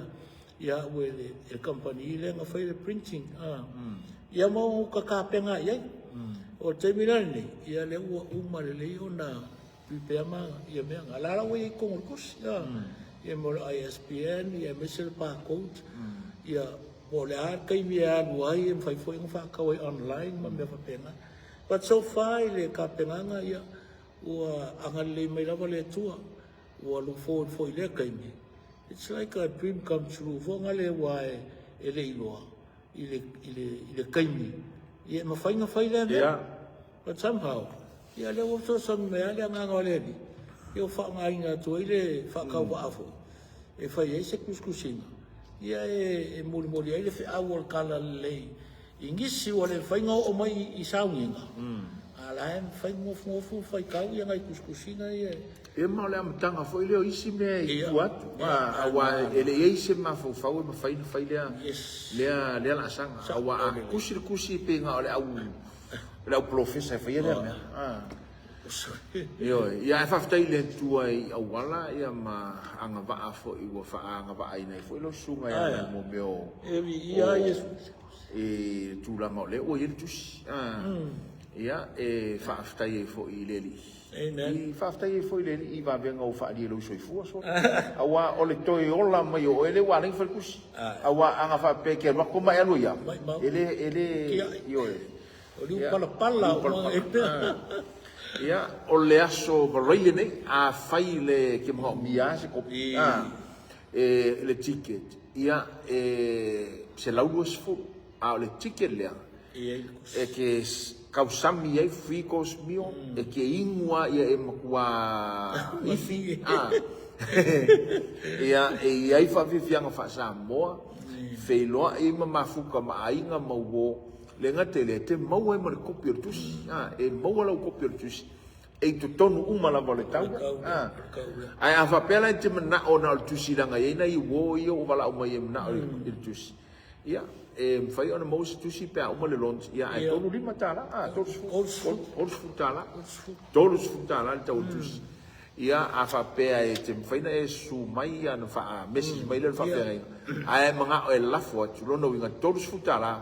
au e le kamupani lea na faia le printing. Ia ma ua tapena i ai. O le taimi la lenei, ia lea ua uma lelei ona Prepare ma ia mea na. La la ua i ai i totonu o le tusi, ia mo le ISBN, ia aemaise le barcode, ia po o le a le taimi e alu ai, e mafai foi ona faatau ai online ma mea faapena. But so far i le tapenaga, ia, ua agalelei mai lava le Atua, ua look forward foi i lea taimi. It's like a dream come true foi lea aua e le iloa i le taimi, ia e mafai ona fai lea mea. But somehow, ia lea ua fesoasoani mai lava le agaga o le Alii, ia ua faaaogaina atu ai le faatauvaa foi e fai ai se tusitusiga, ia e molimoli ai le feau o le talalelei i nisi ua le mafai ona oo mai i sauniga, a o la e mafai ona nofonofo ma faitau ia nai tusitusiga ia. Ia ma o le amataga foi lea o isi mea i tua atu, aua e le i ai se mafaufau e mafai ona fai lea lea laasaga, aua a tusi le tusi pei na o le au O le au polofesa e faia lea mea. Ioe, ia ae faafetai i le Atua i auala ia ma agavaa foi ua faaagavaaina ai foi lau susuga e ala i mo mea o i le tulaga o lea ua i ai le tusi. Ia, e faafetai ai foi i le Alii. Amen. I faafetai ai foi i le Alii i vavega ua faaalia i lou soifua sole. Aua o le toe ola mai o oe lea ua ala ai ona fai le tusi. Aua ana faapea e te alu atu ma e alu ai lava, e le, e le, ioe. O liu palapala uma e. Ia, o le aso Varai lenei, afai le ke manaomia lava se kopi, a, e le ticket, ia, e $120, a o le ticket lea, e te tausami ai free course meal, e te inu lava ia e matua ifi, a. Ia, e i ai faafiafiaga faa-Samoa, feiloai ma mafuta ma aiga ma uo, Le gata i lea, e te maua ai ma le kopi o le tusi, a, e maua lau kopi o le tusi e i totonu uma lava o le taula, a. Ae a faapea la e te manao na o le tusi leaga e i ai nai uo ia ua valaau mai e manao i le tusi, ia, e mafai ona maua se tusi pe a uma le launch, ia, ae $35, a, $30, $30 le tau o le tusi. Ia, a faapea e te mafai ona e susu mai ia ona faa-message mai lea o le faafeagaiga, ae manao e lafo atu, lona uiga $30,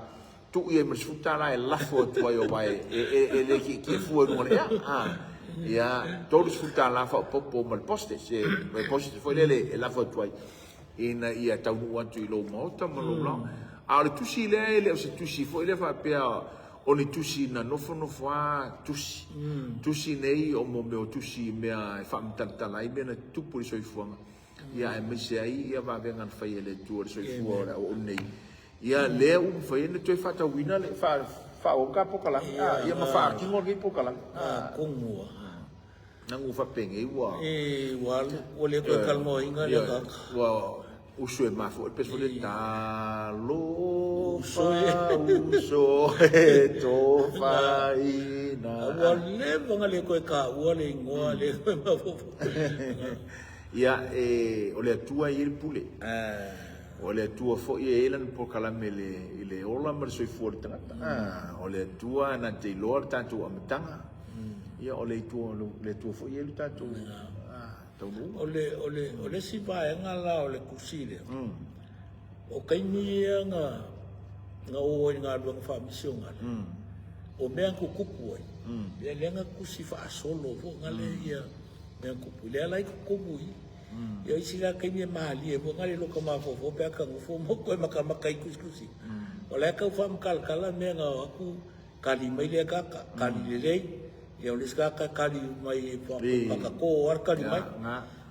tuu i ai ma le $10 e lafo atu ai aua e le tietie fua i luga o le ea. Ia, $30 faaopoopo ma le postage, le postage foi lele e lafo atu ai ina ia taunuu atu i lou maota ma lou laoa. A o le tusi lea e le o se tusi foi lea faapea o ni tusi na nofonofo lava tusi. Tusi nei o mo mea o tusi i mea e faamatalatala ai mea na tutupu i le soifuaga, ia aemaise ai ia vavega na fai e le Atua i le soifua o le auauna nei. Ia lea ua mafai ai ona toe faatauina le faaauau ta polokalame, ia ma faatino lenei polokalame. Atonu ua. Nanu faapenei ua. E ua alu, ua le toe talanoaina lea tagata. Ua usu e mafua i le pesi foi lea, Talofa uso e tofaina. Ua leva ona le toe taua le igoa le toe mafaufau. Ia, o le Atua e i ai le pule. O le Atua foi e i ai lana polokalame i le ola ma le soifua o le tagata. O le Atua na te iloa le tatou amataga. Ia, o le Atua foi e i ai le tatou taunuuga. O le, o le, o le isi vaega la o le tusi lea, o taimi ia na, na o ai i galuega faamisionale, o mea na tutupu ai, ia lea na tusi faasolo foi na le ia mea na tutupu, lea la i totonu i i. Ia o isi la taimi e malie foi na le lota mafaufau pe a ta nofo ma toe matamata i tusitusi. O la e tau faamatalatala mea na o atu kali mai lea tagata, kali lelei, ia o le isi tagata kali mai patato lava le kali mai.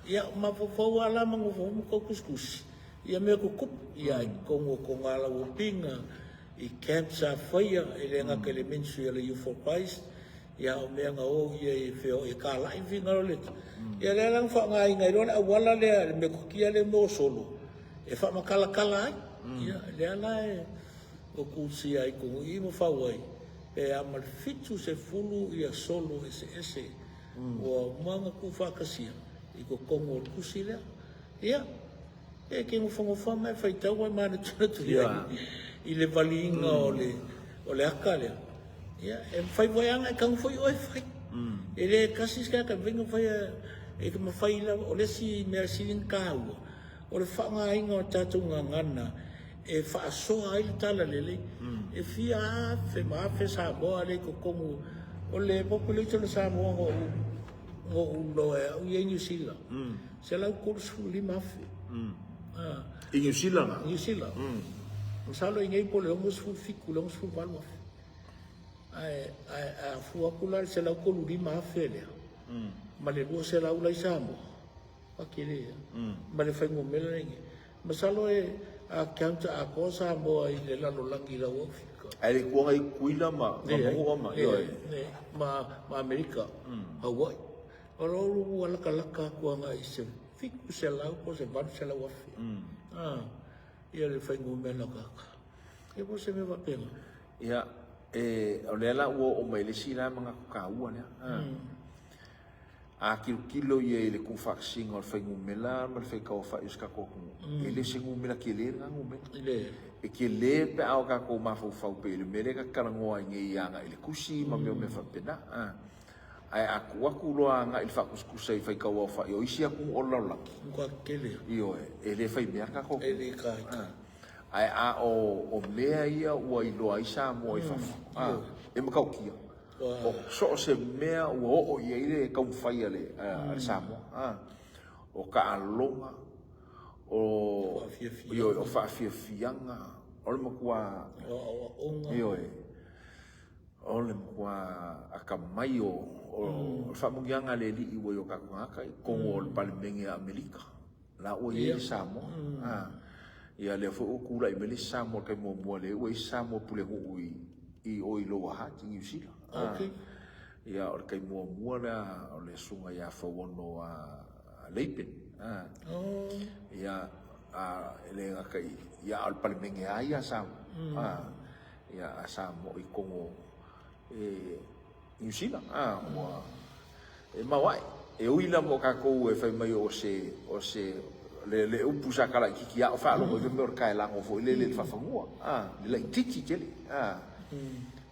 Ia mafaufau lava la ma nofo ma tau tusitusi ia mea tutupu. Ia i totonu o Toga Lauopina, i camp sa faia, e le gata i le ministry a le Youth for Christ, ia o mea na o ia e feoai e talai le finagalo o le Atua. Ia lea la na faaaogaina ai loa le auala lea, le metotia lea o solo e faamatalatala ai. Ia lea la e ua tusia ai totonu i i ma fau ai pe a ma le 70 ia solo eseese ua uma ona tuufaatasia i totonu o le tusi lea. Ia, e te nofonofo lava ma e faitau ai manatunatu i ai i le valiina o le o le ata lea. Ia, e mafai foi lava ona e tago foi oe e fai. E le tasi se tagata e mafai ona faia, e mafai lava. O le isi mea sili ona taua, o le faaaogaina o tatou gagana e faasoa ai le talalelei. E fia afe ma afe Samoa lea i totonu o le population o Samoa na ou na ou iloa e au ia i Niu Sila, 135,000. I Niu Sila la? I Niu Sila. Masalo i nei po o le 67 i le 68,000. Ae ae a fua atu la i le 135,000 lea ma le 200 la i Samoa, Pakele ia, ma le fuainumera lea i Masalo e a count atoa Samoa i le lalolagi i lau aufika. Ae le tuaga i Tutuila ma Manua ma ioe. Ma Amerika, Hawaii. O lo ua latalata atu agai i se 700 po o se 800 afe. Ia le fuainumera o tagata. Ia po o se mea faapena. Ia, o lea la ua oo mai le isi la manatu taua lea. A tilotilo ia i le tuufaatasiga o le fuainumera ma le faitauaofai o si tatou atunuu, e le o se numera tele lena numera. E tele pe a o tatou mafaufau pei o le mea lea ta te talanoa ai nei agai i le tusi ma mea o mea faapena. Ae a tuu atu loa agai i le faatusatusa i faitauaofai o isi atunuu o le lalolagi, ioe, e le fai mea le tatou atunuu. Ae a o mea ia ua iloa ai Samoa i fafo, e matautia. O so o se mea ua oo i ai le taumafai a le Samoa, o taaloga, o faafiafiaga, o le matua, O aoaoga. Ioe. O le matua akamai o le faamanuiaga a le Alii ua i o tatou tagata i totonu o le Palemene a Amerika. La ua i ai le Samoa. Ia lea foi ua tulai mai le isi Samoa i le taimi muamua lea ua i ai se Samoa pulenuu i o i Lower Hutt i Niu Sila. Ia o le taimi muamua lea o le susuga ia Fauono Leipen. Ia e le gata i ia a o le Palemene lava ia a Samoa. Ia a Samoa i totonu o Niu Sila, ua e maoae. E ui lava o tatou e fai mai o se, o se, le, le upu sa kalaititi a o faalogo ai fai mai o le taelago foi lele i le faafanua, a, le laititi tele, a.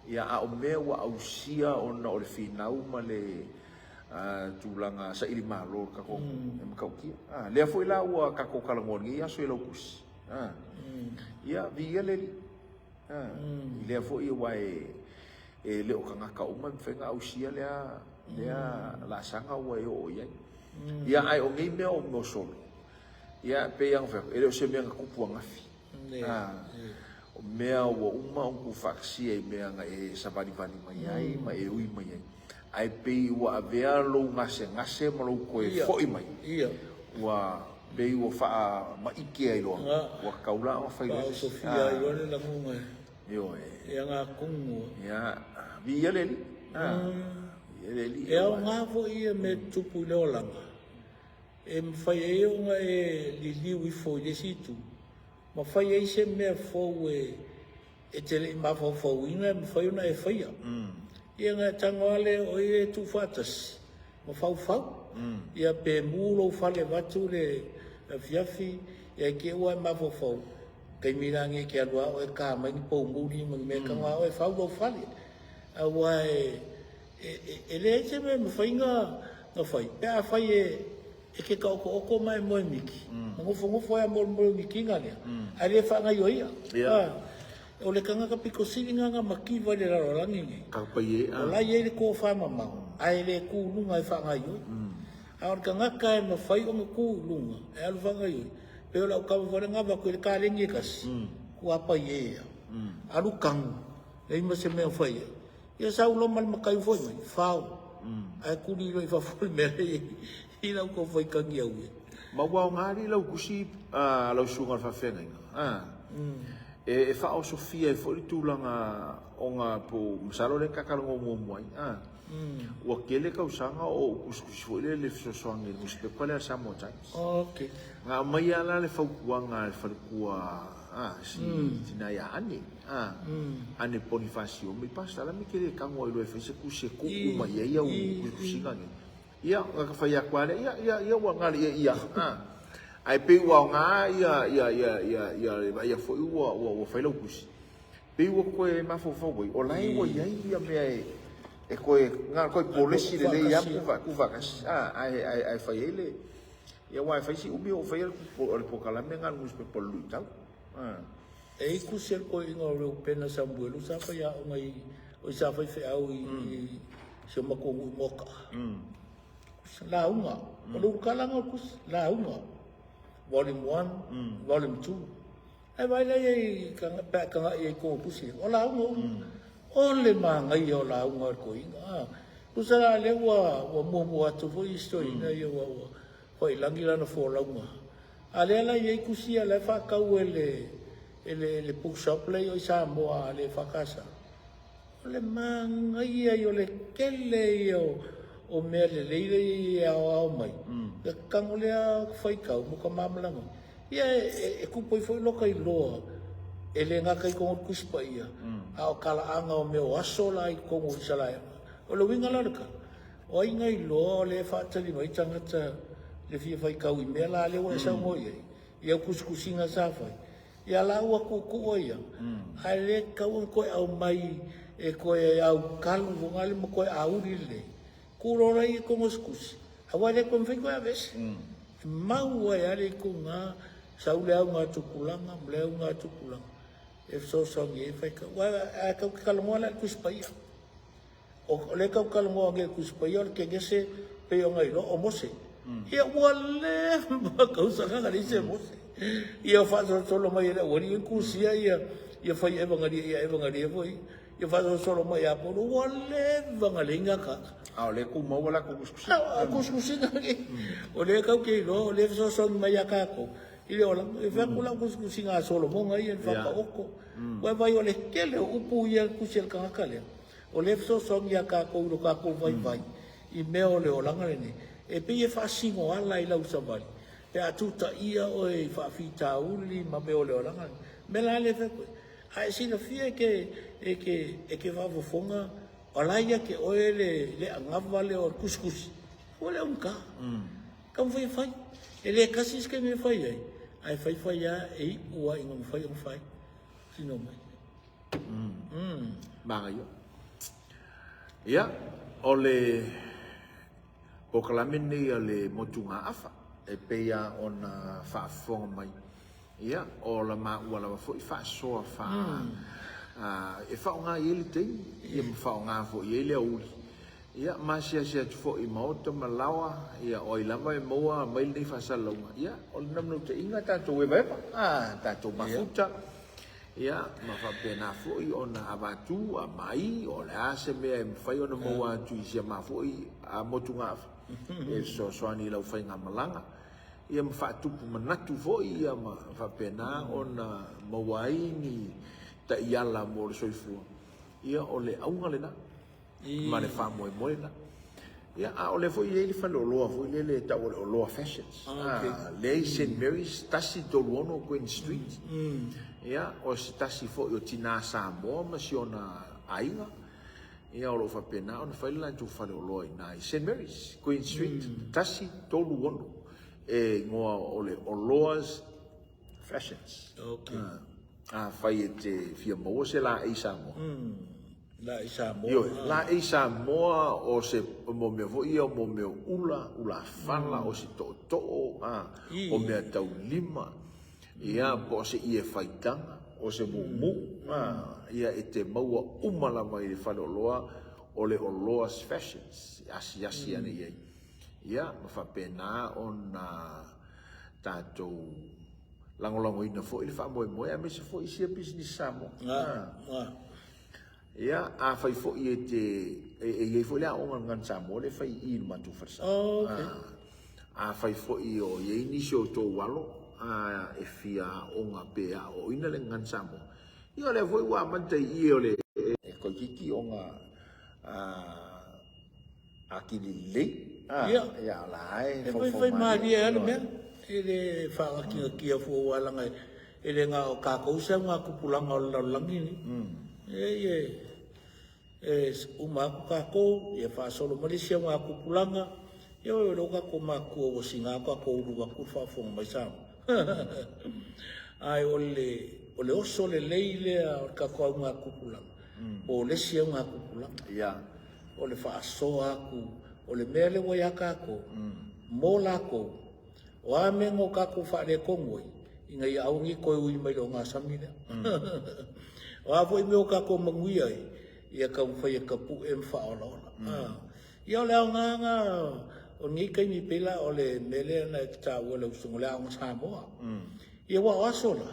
Ia, a o mea ua ausia ona o le finau ma le tulaga saili malo o le tatou atunuu, e matautia. A, lea foi la ua tatou talanoa i lenei aso i lau tusi, a. Ia, viia le Alii. I lea foi aua e le o tagata uma e mafai ona ausia lea lea laasaga ua e oo i ai. Ia ae o nei mea o mea o solo, ia e pei lava ona fai atu, e le o se mea na tupu ananafi. O mea ua uma ona tuufaatasia i mea na e savalivali mai ai ma e ui mai ai. Ae pei ua avea lou gasegase ma lou toe foi mai, ua pei ua faamaite ai loa, ua tatau la ona fai loa se isi. Faaosofia ai loa le lagona e agakumu. Ia, viia le Alii. Viia le Alii. E aoga foi ia mea tutupu i le olaga, e mafai ai ona e liliu ifo i le isi itu, ma fai ai se mea fou e E te le i mafaufauina e mafai ona e faia. Ia ona e tago lava lea o ia e tuufaatasi ma faufau. Ia pe mu lou fale vaeatu le afiafi, ia i te i ua e mafaufau, taimi la nei e te alu lava oe e ta mai ni poumuli ma ni mea e tago lava oe e fau lou fale. Aua e leai se mea e mafai ona fai pe afai e E te taotooto ma e moe miti, ma nofonofo ai a mo le moe mitiga lea, ae le faagaioia. O le tagata pito sili lena na mativa i le lalolagi nei. O la e i ai le tofa mamao, ae le tu i luga e faagaioi. A o le tagata e mafai ona tu i luga e alu faagaioi, pei o lau tama foi lea na avatu i le kalegi e tasi, ua paie ia. Alu tanu, leai ma se mea o fai ai. Ia sau loa ma le matai foi mai, fao. Ae tuli loa i fafo le mea lea i lau tou faitagi au ia. Ma ua aoga alii lau tusi a lau susuga i le faafeagaiga a e faaosofia ai foi le tulaga ona po masalo lea ta talanoa muamua ai a ua tele tausaga o ou tusitusi foi lea i le fesoasoani i le nusipepa lea a le Samoa Times. Okay. Na aumai lava la le fautuaga a le faletua a si tina ia Ane. A, Ane Ponifasio, mai Pastor, la me te le tago ai loa e fai se tusi e tuu uma i ai au tusitusiga nei. Ia, na ka fai atu lava lea, ia, ia, ia, ua gale ia, ia, a. Ae pei ua aoga ia, ia, ia, ia, ia, le vaaia foi ua, ua, ua fai lau tusi. Pei ua toe mafaufau ai, o la e ua i ai ia mea e, e toe, na ona toe polesi lelei lava ma tuufaatasi, a, ae, ae, ae fai ai le, ia, aua e fai si umi o ou faia le polokalame lena a le nusipepa o le Luitau. A. E i ai tusi a le toeaina o Reupena Samuelu sa faiaoga i, oi sa faifeau i si o matou nuu i Moakaa. Lauga, o le ulukalaga o le tusi, lauga, volume 1, volume 2. Ae vaai la i ai pe a tagai ai i totonu o tusi, o lauga uma. O le manaia o lauga a le toeaina. A, tusa la lea ua muamua atu foi isi toeaiina ia ua faiilagi lana folauga. A lea la e i ai tusi ia la e faatau e le e le e le bookshop la i Samoa a le EFKS. O le manaia ia o le tele ia o, o mea lelei la e aoao mai. Ia tago lea faitau mo ka malamalama. Ia e, e, e tupu ai foi loka iloa e le gata i totonu o le Tusi Paia, a o talaaga o mea o aso la i totonu o Isaraelu. O le uiga la o le tala, O ai na iloa o lea e faatali mai tagata le fia faitau i mea la lea ua e saunoa i ai, i au tusitusiga sa fai, ia la ua tuutuu ai lava, ae le tatau ona toe aumai e toe aukalu foi lea ma toe auli lelei. Tuu loa la i totonu o se tusi, aua e le toe mafai ona toe aveese. E mau ai lava le ituga, sau le auga tupulaga ma le auga tupulaga e fesoasoani ai e faitau. Aua a tatou te talanoa la i le Tusi Paia, O lea tau talanoa nei le Tusi Paia o le Kenese pei ona iloa o Mose. Ia ua leva tausaga na leai se Mose. Ia faasolosolo mai e le aualii ia tusia ia ia fai evagalia ia evagalia foi. Ia faasolosolo mai ia Polo, ua leva ona leai ni ataata. A o lea e tumau a latou tusitusiga. A o tusitusiga nei, o lea tatou te iloa o lea e fesoasoani mai ia tatou i le olaga. E fai atu lau tusitusiga a Solomona ia i le Faataoto. Ua e vaai o le tele o upu ia e tusi e le tagata lea, o lea e fesoasoani ia tatou i lo tatou vaivai i mea o le olaga lenei. E pei e faasino ala i lau savali pe a tutaia oe i faafitauli ma mea o le olaga lenei. O le mea la lea e fai atu ai, A e silafia e te, e te, e te faafofoga, o la e ia te oe le, le anava lea o le tusitusi, aua le augata. Taumafai e fai. E le tasi se taimi e fai ai, ae fai fai lava e iu lava ina mafai ona fai. Tino mai. Manaia. Ia, o le polokalame lenei a le motugaafa e pei lava ona faafofoga mai. Ia, o la maua lava foi faasoa fa, e faaaoga i ai le taimi, ia ma faaaoga foi i ai le aoauli. Ia, ma asiasi atu foi i maota ma laoa, ia, o ai lava e maua mai lenei faasalalauga, ia, o le naunautaiga tatou evaeva, a, tatou mafuta, ia, ma faapena foi ona avatu, aumai, o le a se mea e mafai ona maua atu i si a ma foi motugaafa, e fesoasoani i lau faigamalaga. Ia ma faatupu manatu foi ia ma faapena ona maua ai ni taiala mo le soifua, ia o le auga lena ma le faamoemoe lena. Ia, a o lea foi e i ai le faleoloa foi lele e tau o le Oloa Fashions. Ah, lea i St. Mary's, 136 Queen Street. Ia, o se tasi foi o tina Samoa ma si ona aiga. Ia, o lo o faapena ona fai le latou faleoloa i ina i St. Mary's, Queen Street, 136, e igoa o le Oloa's Fashions. Okay. Afai e te fia maua se laei Samoa. Laei Samoa. Ioe, laei Samoa o se mo mea foi ia, mo mea ula, ulafala, o se tootoo, o mea taulima. Ia, po o se ie faitaga, o se muumuu, ia, e te maua uma lava i le faleoloa o le Oloas Fashions, e asiasi ane i ai. Ia, ma faapena ona tatou lagolagoina foi le faamoemoe aemaise foi isi pisinisi Samoa. Ia, afai foi e te, e i ai foi le aoga a le Gagana Samoa lea e fai i i i le matou falesa. Oh, okay. Afai foi o i ai nisi o outou alo e fia aoga pe aoaoina le Gagana Samoa, ia o lea foi ua amata i i o le E toeitiiti ona atili lelei. Ia, Ia, o la e e faifai malie lava le mea, e le faanatinatia fua aua leaga e le na o tatou se augatupulaga o le lalolagi lenei. E, e uma atu tatou, ia faasolo mai le isi augatupulaga, ia o lea ua tatou matutua ua siga tatou ulu atu le faafofoga mai Samoa. Ae o le, o le oso lelei lea o le tatou augatupulaga, po o le isi augatupulaga. Ia. O le faasoa atu o le mea lea ua ia tatou, mo latou, o a mea na o tatou faaletonu ai, ina ia aua ne i toe ui mai i le ogasami lea. O a foi mea o tatou manuia ai, ia taumafai e tapue ma faaolaola. Ia o le aoga lena o lenei taimi pei la o le mea lea na e taua e lau usoga, o le aoga Samoa. Ia aua o aso la,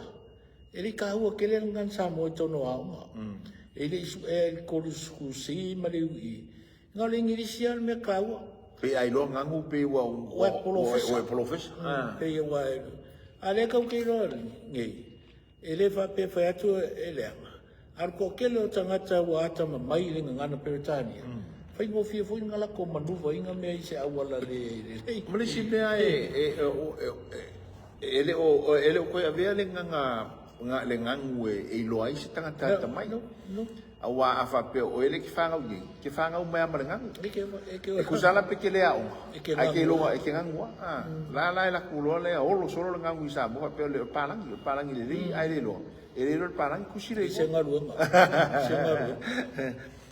E le i taua tele le gagana Samoa i totonu o aoga. E le i suea i le Koluse ma le UE. Na o le Igilisi lava le mea taua. Pei a iloa gagu pei ua ua e polofesa. Ua e polofesa. Pei ua e... A lea tatou te iloa nei, e le faapea e fai atu e leaga, a o le toatele o tagata ua atamamai i le gagana Peretania, faigofie foi ona latou manuvaina mea i se auala le lelei. Ma le isi mea e E le o, e le o toe avea le gaga, le gagu e iloa ai se tagata atamai. No, no. Aua a faapea o oe lea e te fanau i ai, e te fanau mai lava ma le gagu. E ke, e ke, E tusa la pe te le aoga, E ke ae te gagu iloa, e te gagu lava. A, la la e alu atu loa lea olo solo le gagu i Samoa faapea o le palagi, o le palagi lelei ae le iloa, e le iloa le palagi, tusi le I se igoa. galuega. I se galuega.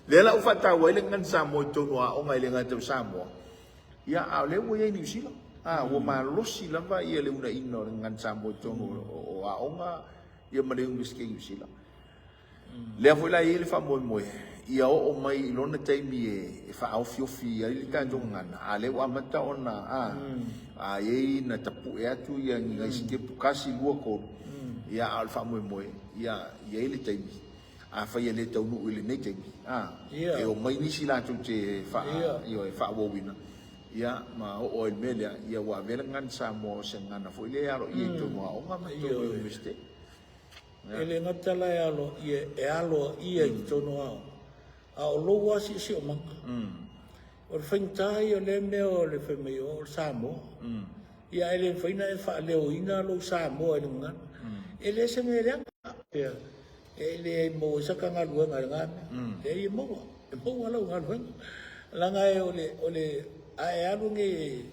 Lea la ua faataua ai le gagana Samoa i totonu o aoga e le gata o Samoa, Ia, a o lea ua i ai Niu Sila, a, ua malosi lava ia le uunaina o le gagana Samoa i totonu o aoga ia ma le Iunivesite i Niu Sila. Lea foi la e i ai le faamoemoe ia oo mai i lona taimi e faaofiofi ai le tatou gagana, a o lea ua amata ona, a, a i ai na tapue atu ia ni nai sitepu, tasi, lua, tolu, ia, a o le faamoemoe ia i ai le taimi. Afai e le taunuu i lenei taimi, a, e omai nisi latou te faa, ioe, faaauauina, ia, ma oo ai i le mea lea, ia ua avea le gagana Samoa o se gagana foi lea e aloaia i totonu o aoga ma totonu o Iunivesite. E le gata la e aloaia, e aloaia i totonu o aoga, a o lou lava siosiomaga. O le faigata ia o lea mea o le fai mai o le Samoa. Ia ae le mafai ona e faaleoina lou Samoa i le gagana. E le o se mea leaga. Pea, e le maua ai sata galuega i lena mea. Leai e maua, e maua lau galuega. Leaga e o le, o le, a e alu nei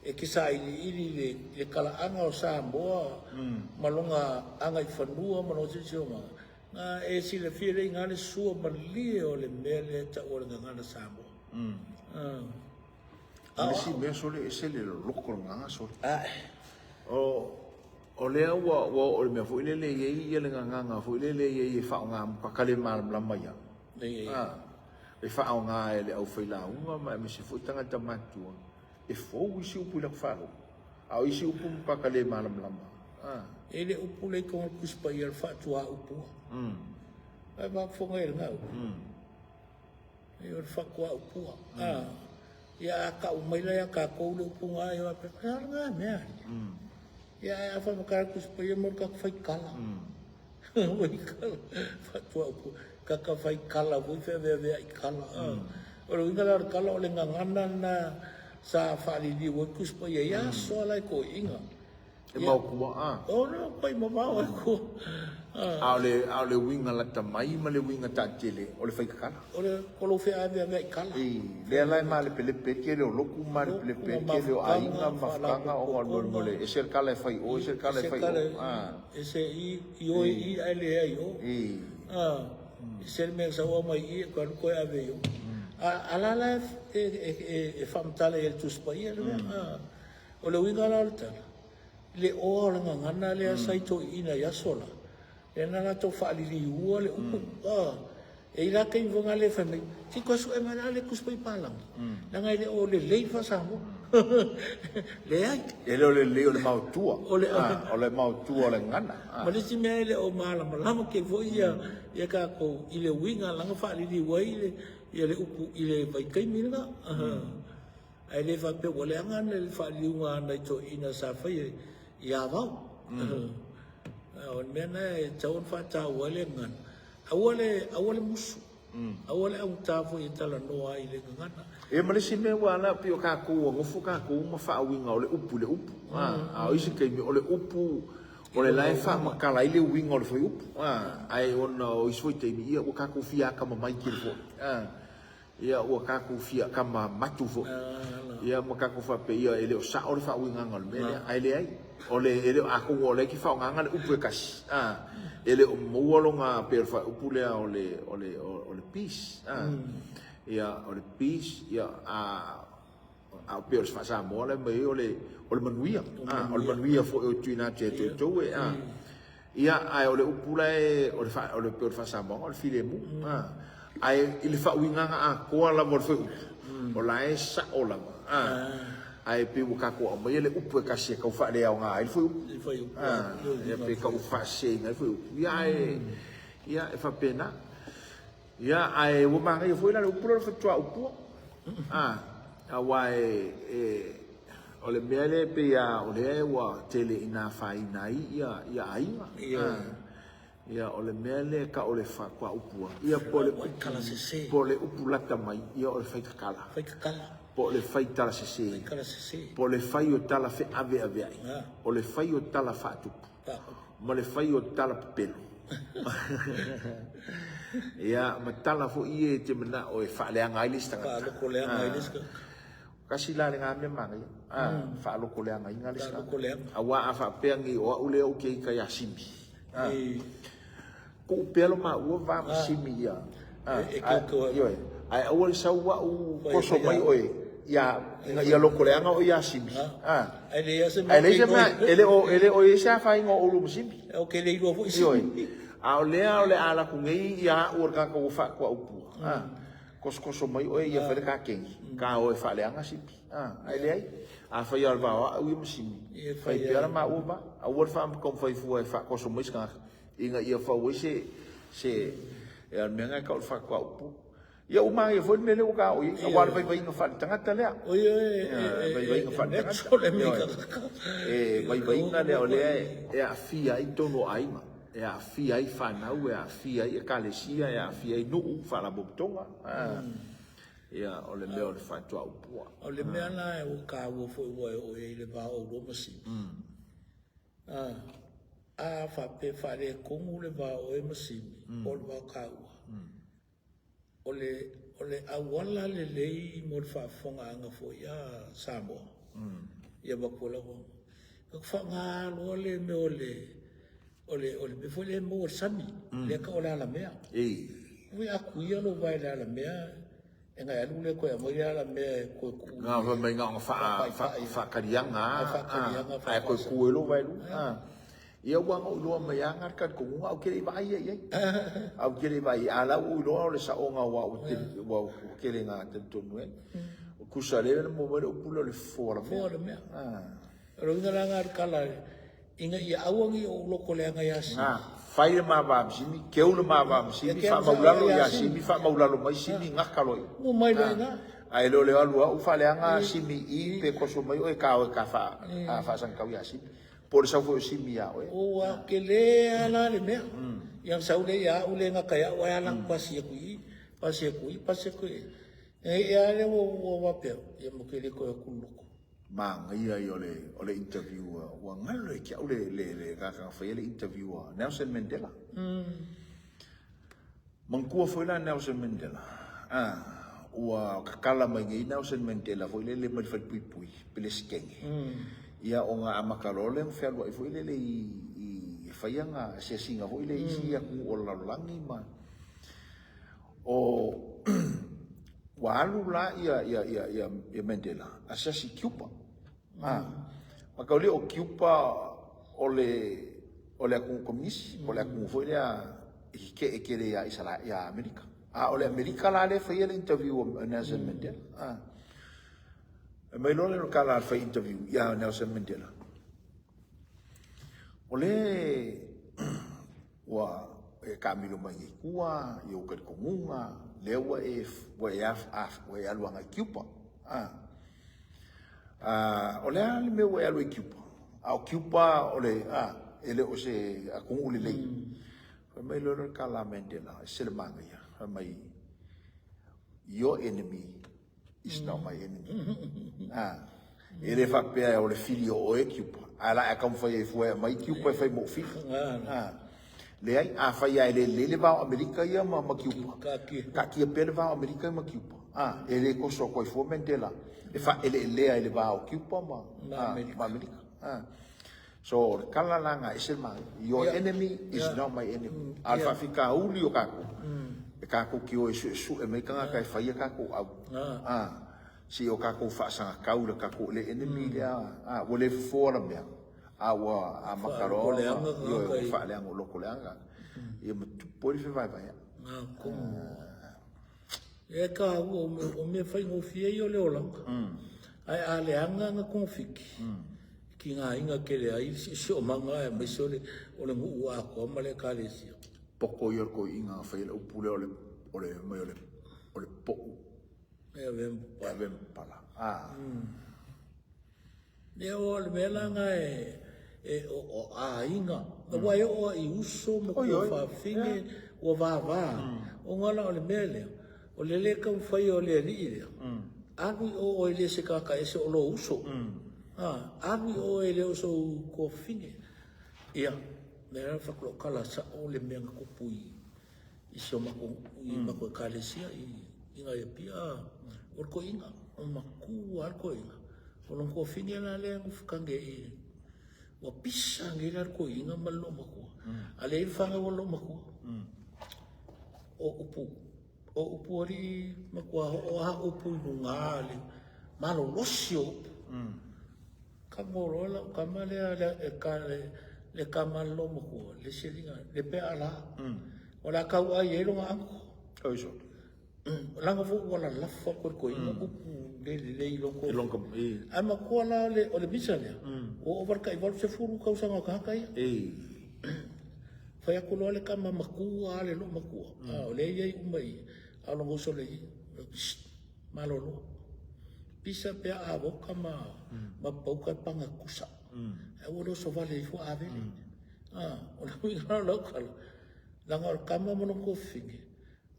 e te sailiili i le talaaga o Samoa ma lona agaifanua ma lona siosiomaga, na e silafia lelei i ina le sua malie o le mea lea e tau o le gagana Samoa. O le isi mea sole e ese le loloto o le gagana sole. O lea ua oo i le mea foi lele e i ai ia le gagana foi lele e i ai e faaaoga matua le malamalama ia. E faaaoga e le aufailauga ma aemaise foi tagata matutua e fou isi upu i lau faalogo. A o isi upu matua le malamalama. E le upu lea i totonu o le Tusi Paia o le faatuaupua. Ai faafofoga i lena upu. Ia o le faatuaupua. Ia a tau mai la ia tatou le upu na, ia faapea, e a lena mea alii? Ia ae a faamatala le Tusi Paia mo le tagata faitala. Faitala, faatuaupua. Tagata faitala foi feaveaveai tala. O le uiga la o le tala o le gagana lena sa faaliliu ai le Tusi Paia i aso lava la e toeaiina. E maotua a. O le pai mamao ai ko. A o le uiga lata mai ma le uiga taatele o le faitatala. O le ko lou feaveave ai kala. I lea la e malepelepe ai le tele o lotu ma malepelepe ai le tele o aiga ma mafutaga ona o le mea o le ese le tala e fai i o ese le tala e fai i o. Ese i i o i i ae leai i o. Ese le mea sau aumai i i e toe alu toe ave i o. A la la e faamatala i ai le Tusi Paia le mea. O le uiga la o le tala, le oa o le gagana lea sa i toeaiina i aso la, lea na latou faaliliua le upu. E i ai la taimi foi na lea fai mai, se i toe sue mai la le Tusi Paia Palagi, leaga e le o lelei le faa-Samoa. Leai. E le o lelei o le maotua. O le, o le maotua o le gagana. Ma le isi mea e le o malamalama tele foi ia tatou i le uiga la na faaliliu ai le, ia le upu i le vaitaimi lena. Ae le faapea ua leaga le faaliliuga a nai toeaiina sa faia i Avao. O le mea lena e tatau ona faataua ai le gagana. Aua le, aua le musu, aua le augata foi e talanoa ai i le gagana. Ia ma le isi mea ua ala pei o tatou ua nofo tatou ma faauiga o le upu i le upu. A o isi taimi o le upu o le la e faamatala ai le uiga o le fuaiupu. Ae ona o isi foi taimi ia ua tatou fia atamamai tele foi. Ia ua tatou fia kama matu foi. Ia ma tatou faapea, ia e le o sao le faauigaga o le mea lea, ae leai. O le, e le o, atonu o lea e te faaaogaina le upu e tasi, a, e le o maua lona, pei o le faaupu lea o le, o le, o le peace, a. Ia, o le peace, ia, a, a pei o le faa-Samoa la e aumai ai o le, o le manuia, a, o le manuia foi o tuuina atu ia te outou e, a. Ia, ae o le upu la e, o le faa, o le, pei o le faa-Samoaga o le filemu, a. Ae i le faauigaga atoa lava o le fuaiupu, o la e sao lava, a. Ae pei ua tatou aumaia le upu e tasi e tau faaleaoga ai le fuaiupu, a. Ia pe tau faaseseina ai le fuaiupu. Ia, ae, ia, e faapena. Ia, ae ua manaia foi la le upu lea o le fatuaupua. A, aua e, e, o le mea lea e pei lava o lea ua tele ina afaina ai ia, ia aiga. Ia. Ia, o le mea lea e tau o le fatuaupua. Ia, po o le upu, po o le upu lata mai, ia o le faitatala. Faitatala. Po o le faitala sese. Faitala sese. Po o le fai o tala feaveaveai. O le fai o tala faatupu. Ma le fai o tala pepelo. Ia, ma tala foi ia e te manao e faaleaga ai le isi tagata. Faalokoleaga ai le isi tagata. Kasi la lena mea manaia. Ah, faalokoleagaina le isi tagata. Faalokoleaga. Aua a faapea nei o au lea ou te ita ia Simi. Ah. Tuu pea lo maua va ma Simi ia. E keukeu ai. Ioe. Ae aua le sau au koso mai oe ia ina ia lokoleaga oe ia Simi. Ae leai se mea. Ae leai se mea, e le o e le o i ai se afaina o oulua ma Simi. Ou te le iloa foi Simi. Ioe. A o lea o le a alu atu nei ia au o le tagata ua faatuaupua. Kosokoso mai oe ia fai le kakegi, ka o e faaleaga Simi. Ae leai. Afai lava o le va o au ia ma Simi, fai pea le maua va. Aua le faamataumafai fua e faakoso mai se tagata. Ina ia fau ai se, se, Ia o le mea lena e tau o le faatoa upu. Ia ua manaia foi le mea lea ua ta oo i ai, aua o le vaivaiga faaletagata lea. Vaivaiga faaletagata. E vaivaiga lea o lea e aafia ai totonu o aiga, e aafia ai fanau, e aafia ai ekalesia, e aafia ai nuu, faalapotopotoga. Ia o le mea o le faatoa upua. O le mea la ua taua foi ua e oo i ai i le va o oulua ma Simi, a faapea e faaletonu le va o oe ma Simi, po o le va o taua, O le, o le auala lelei mo le faafofogaaga foi a Samoa, ia avatu ai lau... Faaaoga loa le mea o le, o le, o le mea foi lea e maua i le sami, lea e tau o le alamea. Ui atu ia lou vae i le alamea, ona e alu lea toe aumai le alamea e toe tuu. Na fai mai na ona faataliaga lava, ae toe tu ai lou vae i luga. Ia ua na ou iloa mai lava na le talitonuga ae ou te le i vaai ia i ai. Ae ou te le i vaai, a o la ua ou iloa o le saoga aua ua tele ina talitonu ai. Tusa lea na maua mai le upu lea o le fofo alamea. Fofo alamea. O le uiga la lena o le tala ina ia aua ne i ou loto leaga ia Simi. Fai le ma va ma Simi, keu le ma va ma Simi, faamaulalo ia Simi, faamaulalo mai Simi, gata loa i. Ua mai loa i ina. Ae le o le alu lava ou faaleaga Simi i i pe toso mai oe ta o e ta faasagatau ia Simi. Po o le sau foi o Simi ia oe. Ua tele lava la le mea. Ia ona sau lea ia au le gata ia au ae ala atu pasi atu i i, pasi atu i i, pasi atu i i. Ia a lea ua faapea, ia matou le toe o atu i le lotu. Manaia ia o le interview ua galo ia te au le tagata na faia le interview a Nelson Mandela. Manatua foi la Nelson Mandela, ua tatala mai nei Nelson Mandela foi lele mai le falepuipui, Peresetene. Ia ona amata loa lea ona fealuai foi lele i e fai ana asiasiga foi lea i isi atunuu o le lalolagi ma o ua alu la ia Mandela asiasi i Cuba. Mataulia o Cuba o le atunuu komunisi, o le atunuu foi lea e tetee tele ia ia Amerika. A o le Amerika la lea e faia le interview a Nelson Mandela. Fai mai loa lea o le tala a le fai interview ia Nelson Mandela, o lea ua e taamilo mai i tua i ou talitonuga, lea ua e alu agai i Cuba. O le a le mea ua e alu ai i Cuba? A o Cuba o le, a, e le o se atunuu lelei. Fai mai loa lea o le tala a Mandela, e ese le manaia. Fai mai, your enemy is not my enemy. A, e le faapea o le fili o oe Cuba, ae o le a e taumafai ai fua e aumai Cuba e fai ma ou fili. A, leai, afai lava e le lelei le va o Amerika ia ma Cuba, taatia pea le va o Amerika ia ma Cuba. A, e le toso atu ai fua Mandela e faaeleelea i le va o Cuba ma Amerika. A, so o le tala la lena, e ese le manaia. Your enemy is not my enemy. A o le faafitauli o tatou, e tatou te o e suesue mai tagata e fai a tatou au. A, se i o tatou faasagatau i le tatou le enemy lea, a, ua le fofoa la mea. A ua amata loa ona, ioe, ua faaleaga, ua lotoleaga. Ia ma tupu ai le fevaevaea'i. E taua, o mea faigofie ia o le olaga. Ae a leaga ana togafiti, e tigaina tele ai le siosiomaga aemaise o le nuu atoa ma le ekalesia. Poto ia o le toeaina na faia le upu lea o le, o le, fai mai o le, o le pou e avea ma e avea ma pala. A. Ia o le mea la lena e o aiga, aua e oo lava i uso ma tuafafine ua vava, ona la o le mea lea, o le le taumafai o le alii lea, alu i o oe e le o se tagata ese o lou uso, alu i o e le o sou tuafafine. Ia, lea la fai atu lau tala sao le mea na tupu i si o matou, i matou ekalesia i nai Apia, o le toeaina, o matua lava le toeaina. O lona tuafafine la lea e nofo i ua pisa nei la le toeaina ma le loomatua. A lea e i ai le fanau a le loomatua. O upu, o upu alii matua oo lava upu i luga le malolosi o upu. Kamo loa lau tama lea le tama a le loomatua, le isi alii le pea la. O le a tauai ai lona uncle. Leaga foi ua lalafo atu e le toeaina upu le lelei i lona tuafafine. Ae matua la o le misa lea, ua ova i le tai 80 tausaga o tagata ia. Fai atu loa le tama matua a le loomatua, a o lea e i ai uma i i, a o lona uso lea e i i, Shh, malolo. Pisa pea avoka ma ma pauka e pagatusa. Ae aua le oso vale ifo Avele. A, o le uiga la o lau tala, leaga o le tama ma lona tuafafine,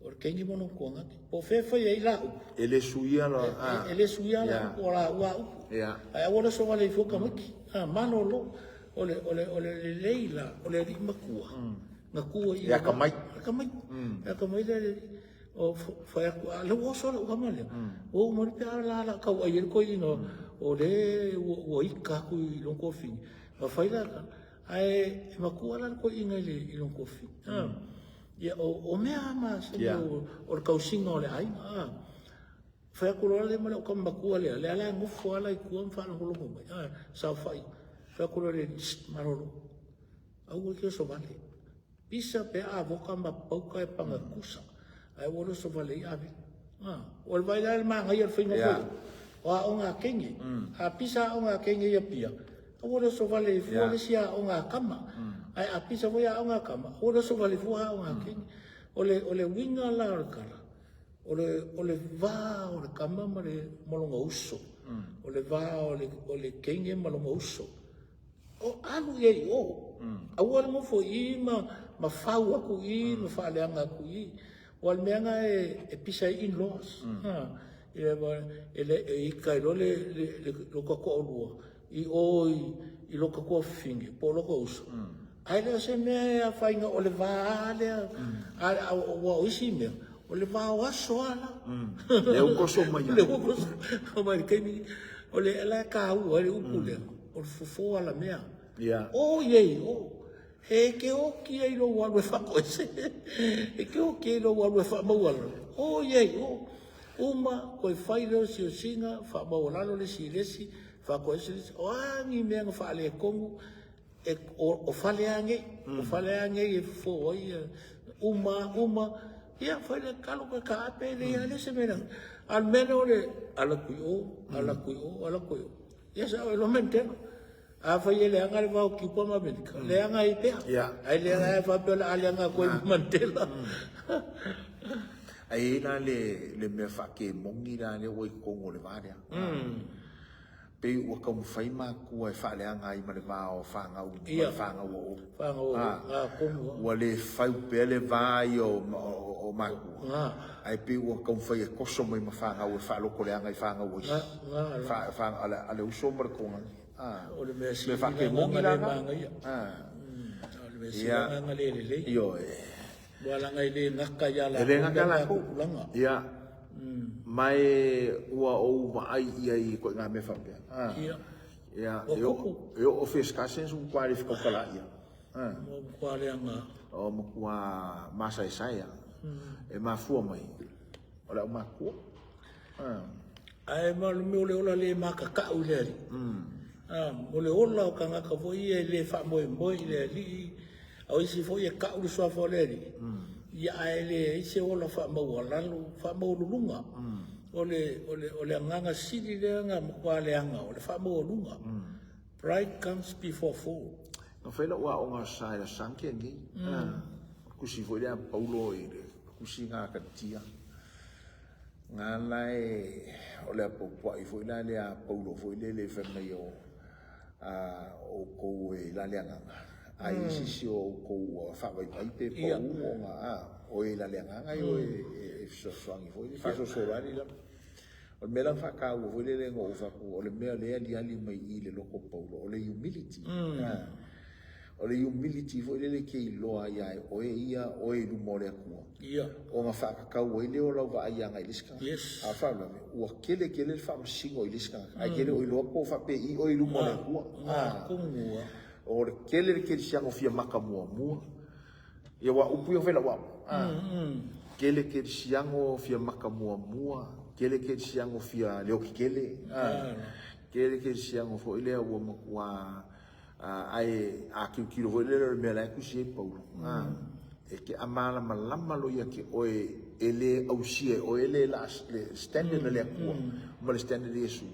O le teine ma lona tuagane. Po o fea e fai ai la upu. E le suia la. E le suia la upu, o la ua upu. Ae aua le oso vale ifo tamaiti. A, malolo. O le, o le, o le lelei la, o le alii matua, na tua i E akamai. Akamai. E akamai le alii. O fai atu, a lea ua oso lau tama lea. Ua uma pe a la la tau ai e le toeaina o le ua, ua ika atu i lona tuafafine. Na fai la, ae e matua la le toeaina i le, i lona tuafafine. Ia, o mea lava masani o le tausiga o le aiga. A. Fai atu loa lea ma lau tama matua lea, lea la e nofo lava la i tua ma faalogologo mai, a, saofai. Fai atu loa i le alii, Sst, malolo. Aua e te oso vale. Pisa pe avoka ma pauka e pagatusa, ae aua le oso vale ai ave. A. O le vaai la i le manaia o le faiga foi lea, o aoga a teine. A pisa aoga a teine i Apia, Aua le oso vale i fua le isi aoga a tama. Ae a pisa foi aoga a tama, aua le oso vale i fua aoga a teine. O le, o le uiga la o le tala, o le, o le va o le tama ma le, ma lona uso. O le va o le, o le teine ma lona uso. O, alu i ai i o. Aua le nofo i i ma, ma fau atu i i ma faaleaga atu i i. Aua o le mea lena e, e pisa ai in-laws. E, le, e ika ai loa le, le, le, lota toalua i o i lota tuafafine po o lota uso, ae le o se mea e afaina o le va lea, aua o isi mea, o le va o aso lava la. Lea ua toso mai. Lea ua toso mai i le taimi. O le la e taua ai le upu lea, o le fofo alamea. O i ai, o. E te oki ai lou alu e faatoese. E te oki ai lou alu e faamaualalo. O i ai, o. Uma, toe fai lea o siosiga, faamaualalo le isi i le isi, faatoese le isi. O a ni mea na faaletonu, e, o, o fale lava nei, o fale lava nei e fofo ai, uma, uma, ia, fai le talo toe taape, e leai lava se mea leaga. A o le mea lea o le ala atu i o, ala atu i o, ala atu i o, ia sao ai loa Mandela. Afai e leaga le va o Cuba ma Amerika, leaga ai pea. Ae leaga e faapea o le a leaga atu ai ma Mandela. Ae i ai la le, le mea faakemoni la lea ua i totonu o le va lea. Pei ua taumafai matua e faaleaga ai ma le va o fanau ma le fanau a Olo. Fanau a Olo, Ua le fau pea le va ia o matua, ae pei ua taumafai e toso mai ma fanau e faalotoleaga i fanau a isi. A le uso ma le toga. O le mea sili le agaga le manaia. O le mea sili le agaga le lelei. Ioe. Ua laga e le gata ia latou. E le gata ia latou. Ia. Ma e ua ou vaai ia i ituaiga mea faapea. Ia. Ia. E oo first cousins ua matua le fetautala ia. Ua matua leaga. Ua matua masaesae lava. E mafua mai o le aumatua. Ae ma le mea o le ola le makakau i le Alii. O le ola o tagata foi ia e le faamoemoe i le Alii, a o isi foi e tau le suafa o le Alii, ia ae leai se ola faamaualalo, faamaualuluga. O le, o le, o le agaga sili lea na matua leaga, o le faamaualuga. Pride comes before fall. Na fai lau aoga sa i le Asanke nei. Tusi foi lea a Paulo i le tusi na a Kalitia. Nga la e, o le apoapoai foi la lea a Paulo foi lele fai mai o a outou e la le agaga, a i se isi o outou ua faavaivai pe pau ona a, o e la le agaga e o e fesoasoani foi lele, faasoasoa lava. O le mea la na faataua foi lele na ou fai atu, o le mea lea e aliali mai i i le loto o Paulo, o le humility. O le humility foi lele e te iloa ai ia oe ia oe i luma o le Atua. Ona faatatau ai lea o lau vaai agai i le isi tagata. A o le faalavelave, ua tele tele le faamasino i le isi tagata, ae e te le o iloa po o faapei oe i luma o le Atua. O le tele le kerisiano fia maka muamua. Ia aua o upu ia na fai i lau aoga. Tele kerisiano fia maka muamua, tele kerisiano fia leotetele, tele kerisiano foi lea ua matua Ae a tilotilo foi lele o le mea la e tusi ai Paulo, e te amalamalama loa ia te oe e le ausia e oe le standard a le Atua ma le standard a Iesu.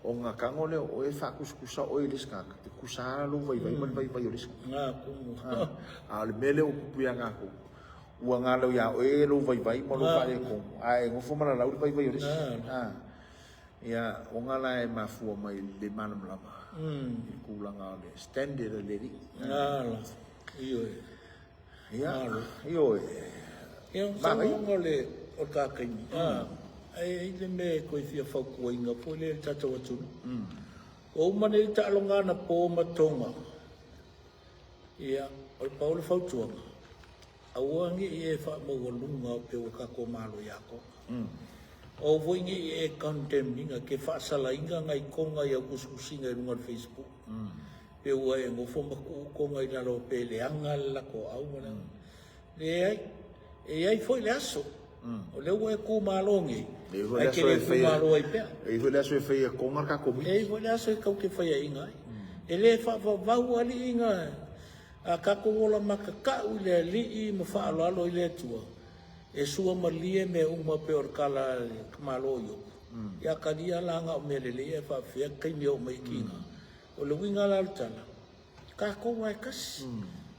Ona tago lea o oe e faatusatusa oe i le isi tagata, e tusa lava lou vaivai ma le vaivai o le isi tagata. A o le mea lea ua tupu ia tatou, ua galo ia oe lou vaivai ma lou faaletonu, ae e nofo ma lalau le vaivai o le isi. Ia, ona la e mafua mai i le le malamalama i le tulaga o le standard a le Alii. Ia, ioe. Ia, masalo ona o le o le ta taimi, ae i ai le mea e toe fia fautuaina foi lea i le tatou atunuu. Ua uma nei le taaloga anapo ma Toga. Ia, o le pau o le fautuaga, aua ne i e faamaualuga pe ua tatou malo ia Toga. Aua foi ne i e condemn ina, te faasalaina nai Toga i au tusitusiga i luga o le Facebook. Pe ua e nofo ma tuu Toga i lalo pe leaga le latou au ma le... Leai, e i ai foi le aso. O lea ua e tu malo nei, ae te le tu malo ai pea. E i ai foi le aso e fai e Toga le tatou miti. E i ai foi le aso e tatou te faiaina ai. E le faavavau alii na a tatou ola matatau i le Alii ma faaaloalo i le Atua, e sua malie mea uma pei o le tala a le tamaloa o Iopu. Ia talia la na o mea lelei ae faapefea taimi e oo mai ai tiga. O le uiga la o le tala, tatou lava e tasi.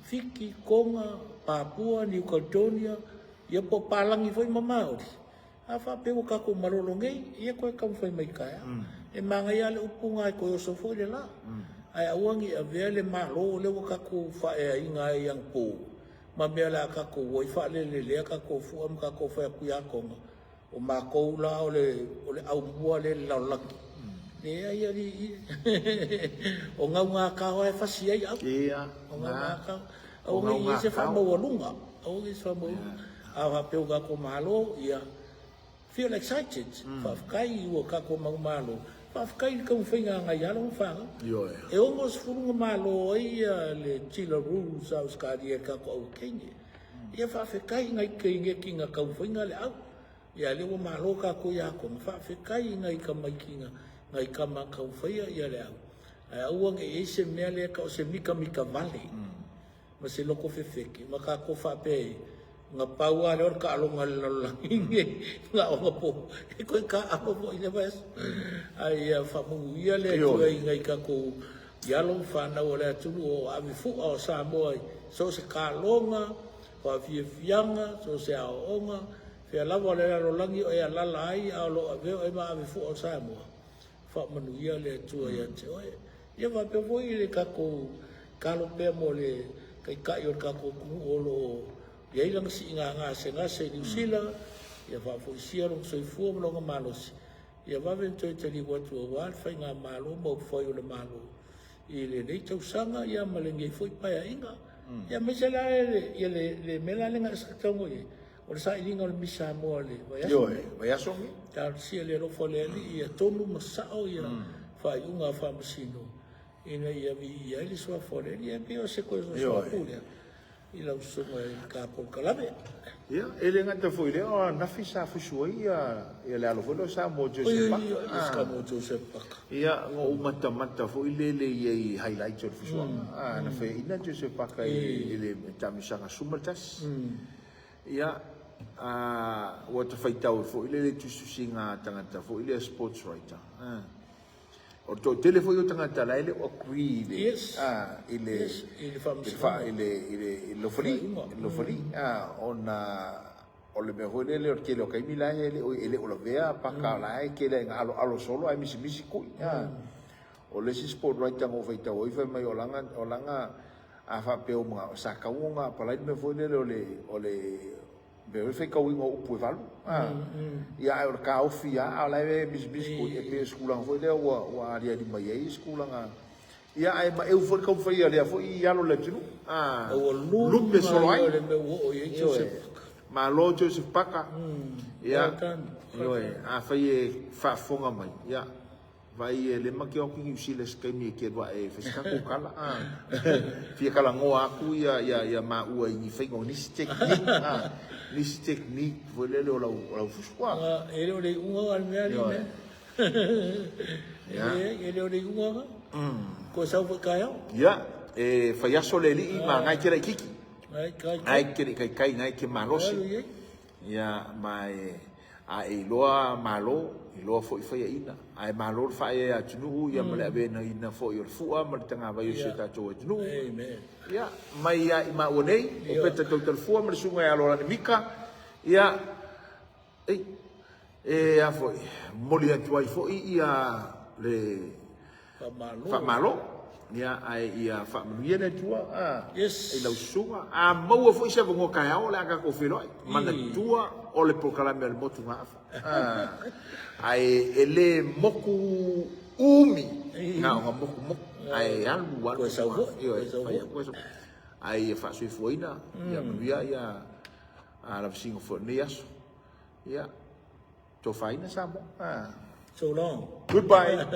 Fiti, Toga, Papua, New Caledonia, ia po o palagi foi ma Maori. A faapea ua tatou malolo nei, ia toe taumafai mai taeao. E manaia lava le upu lena e toe oso foi le la. Ae aua ne i avea le Malo lea ua tatou faaeaina ai anapo ma mea o le a tatou o ai faalelelea tatou fua ma tatou fai atu ia Toga, O matou la o le o le aumua lea i le lalolagi. Leai alii. O gaugakao lava e fasi ai au. Ia. O gaugakao. Aua ne i i ai se faamaualuga. Aua ne i i ai se faamaualuga. A faapea ua tatou malo, ia feel excited. Faafetai ua tatou manumalo. Faafetai i le taumafaiga a nai alo ma fanau. Ioe. E 60 na malo ai le Tila Rules a Ausetalia i le tatou au teine. Ia faafetai i nai teineiti na taumafaiga le au. Ia lea ua malo tatou ia Toga, faafetai i nai tamaiti na nai tama na taumafaia ia le au. Ae aua ne i i ai se mea lea e tau o se mitamita vale ma se loto fefete ma tatou faapea ai, na pau lava lea o le taaloga a le lalolagi na o anapo e toe taaalo foi i lea vaiaso. Ae ia faamanuia le Atua i nai tatou I alo ma fanau a le atunuu o ave fua o Samoa i so o se kaloga, faafiafiaga, so o se aoaoga, fea lava o le lalolagi o e alala ai a o lo o avea oe ma ave fua o Samoa, faamanuia le Atua ia te oe. Ia faapea foi i le tatou talo pea mo le Taitai o le tatou atunuu o lo o i ai lana siiga gasegase i Niu Sila, ia faafoisia lona soifua ma lona malosi, Ia vave ona toe taliu atu aua le Faigamalo ma upufai o le Malo i lenei tausaga ia ma lenei foi Paeaiga. Ia aemaise la le, le mea la lea na e tago i ai, o le sailiga o le Miss Samoa i le vaiaso. Ioe, vaiaso lenei. Talosia le alofa o le Alii ia tonu ma sao ia faaiuga a Faamasino ina ia viia ai le Suafa o le Alii. Ia e pei o se toe soso atu lea. I lau susuga i le ta polokalame. Ia, e le gata foi i lea, o ananafi sa fusu ai ia le alo foi lea o Samoa Joseph Parker. Oi, oi, Samoa Joseph Parker. Ia, na ou matamata foi lele i ai i highlights o le fusuaga. Na faiaina Joseph Parker i le taamilosaga 11. Ia, ua ta faitau foi lele i tusitusiga a tagata foi lea sports writer. O le toatele foi o tagata la e le o agree i le Yes. a i le Yes, i le faamasinoga. i le i le i le lofali, Faaiuga. i le lofali a ona o le mea foi lele o le tele o taimi la e le o e le o lavea paka la e tele ina aloalo solo ae misimisi kui a. O le isi sport writer na ou faitau ai fai mai o lana o lana a faapea ua manao sa tatau ona apalai le mea foi lele o le o le Mea foi faitauina o upu e valu. Ia ae o le taofi lava, a o la e misimisi foi, e pei o se tulaga foi lea ua ua aliali mai ai se tulaga. Ia ae maeu foi le taumafai a lea foi alo o le atunuu. Ua Lupe solo ai. le mea ua oo i ai Joseph Parker. Malo Joseph Parker. Ia, ioe, afai e faafofoga mai, ia Vai e lema ke o atu i Niu Sila i se taimi e kelu aʻe e fai se tatou tala a. Fia talanoa atu ia ia ia maua i ni faiga o nisi technique a, nisi technique foi lele o lau o lau fusu a. E le o le iuga a le mea alii mea. E le o le iuga na. Koe sau foi taeao. Ia, e fai aso le alii ma na e te laititi. Nai kai kai. Nai te le kai kai, nai te malosi. Ia, ma e. A e iloa malo, iloa foi faiaina, ae malo le faaeaea atunuu ia ma le avenaina foi o le fua ma le tagavai o si o tatou atunuu. Ia, mai ia i maua nei, o Peta Tautalefua ma le Susuga ia Aloalani Mika, ia, ei, e a foi, momoli atu ai foi ia le faamalo, ia, ae ia faamanuia le Atua i lau susuga. A maua foi se avanoa taeao o le a tatou feiloai, manatua o le polokalame a le motugaafa. Ae e le motu umi, na ona motumotu, ae alu alu. Ioe, ae ia faasoifuaina, ia manuia ia lavasiga foi o lenei aso. Ia, tofaina Samoa. So long. Goodbye.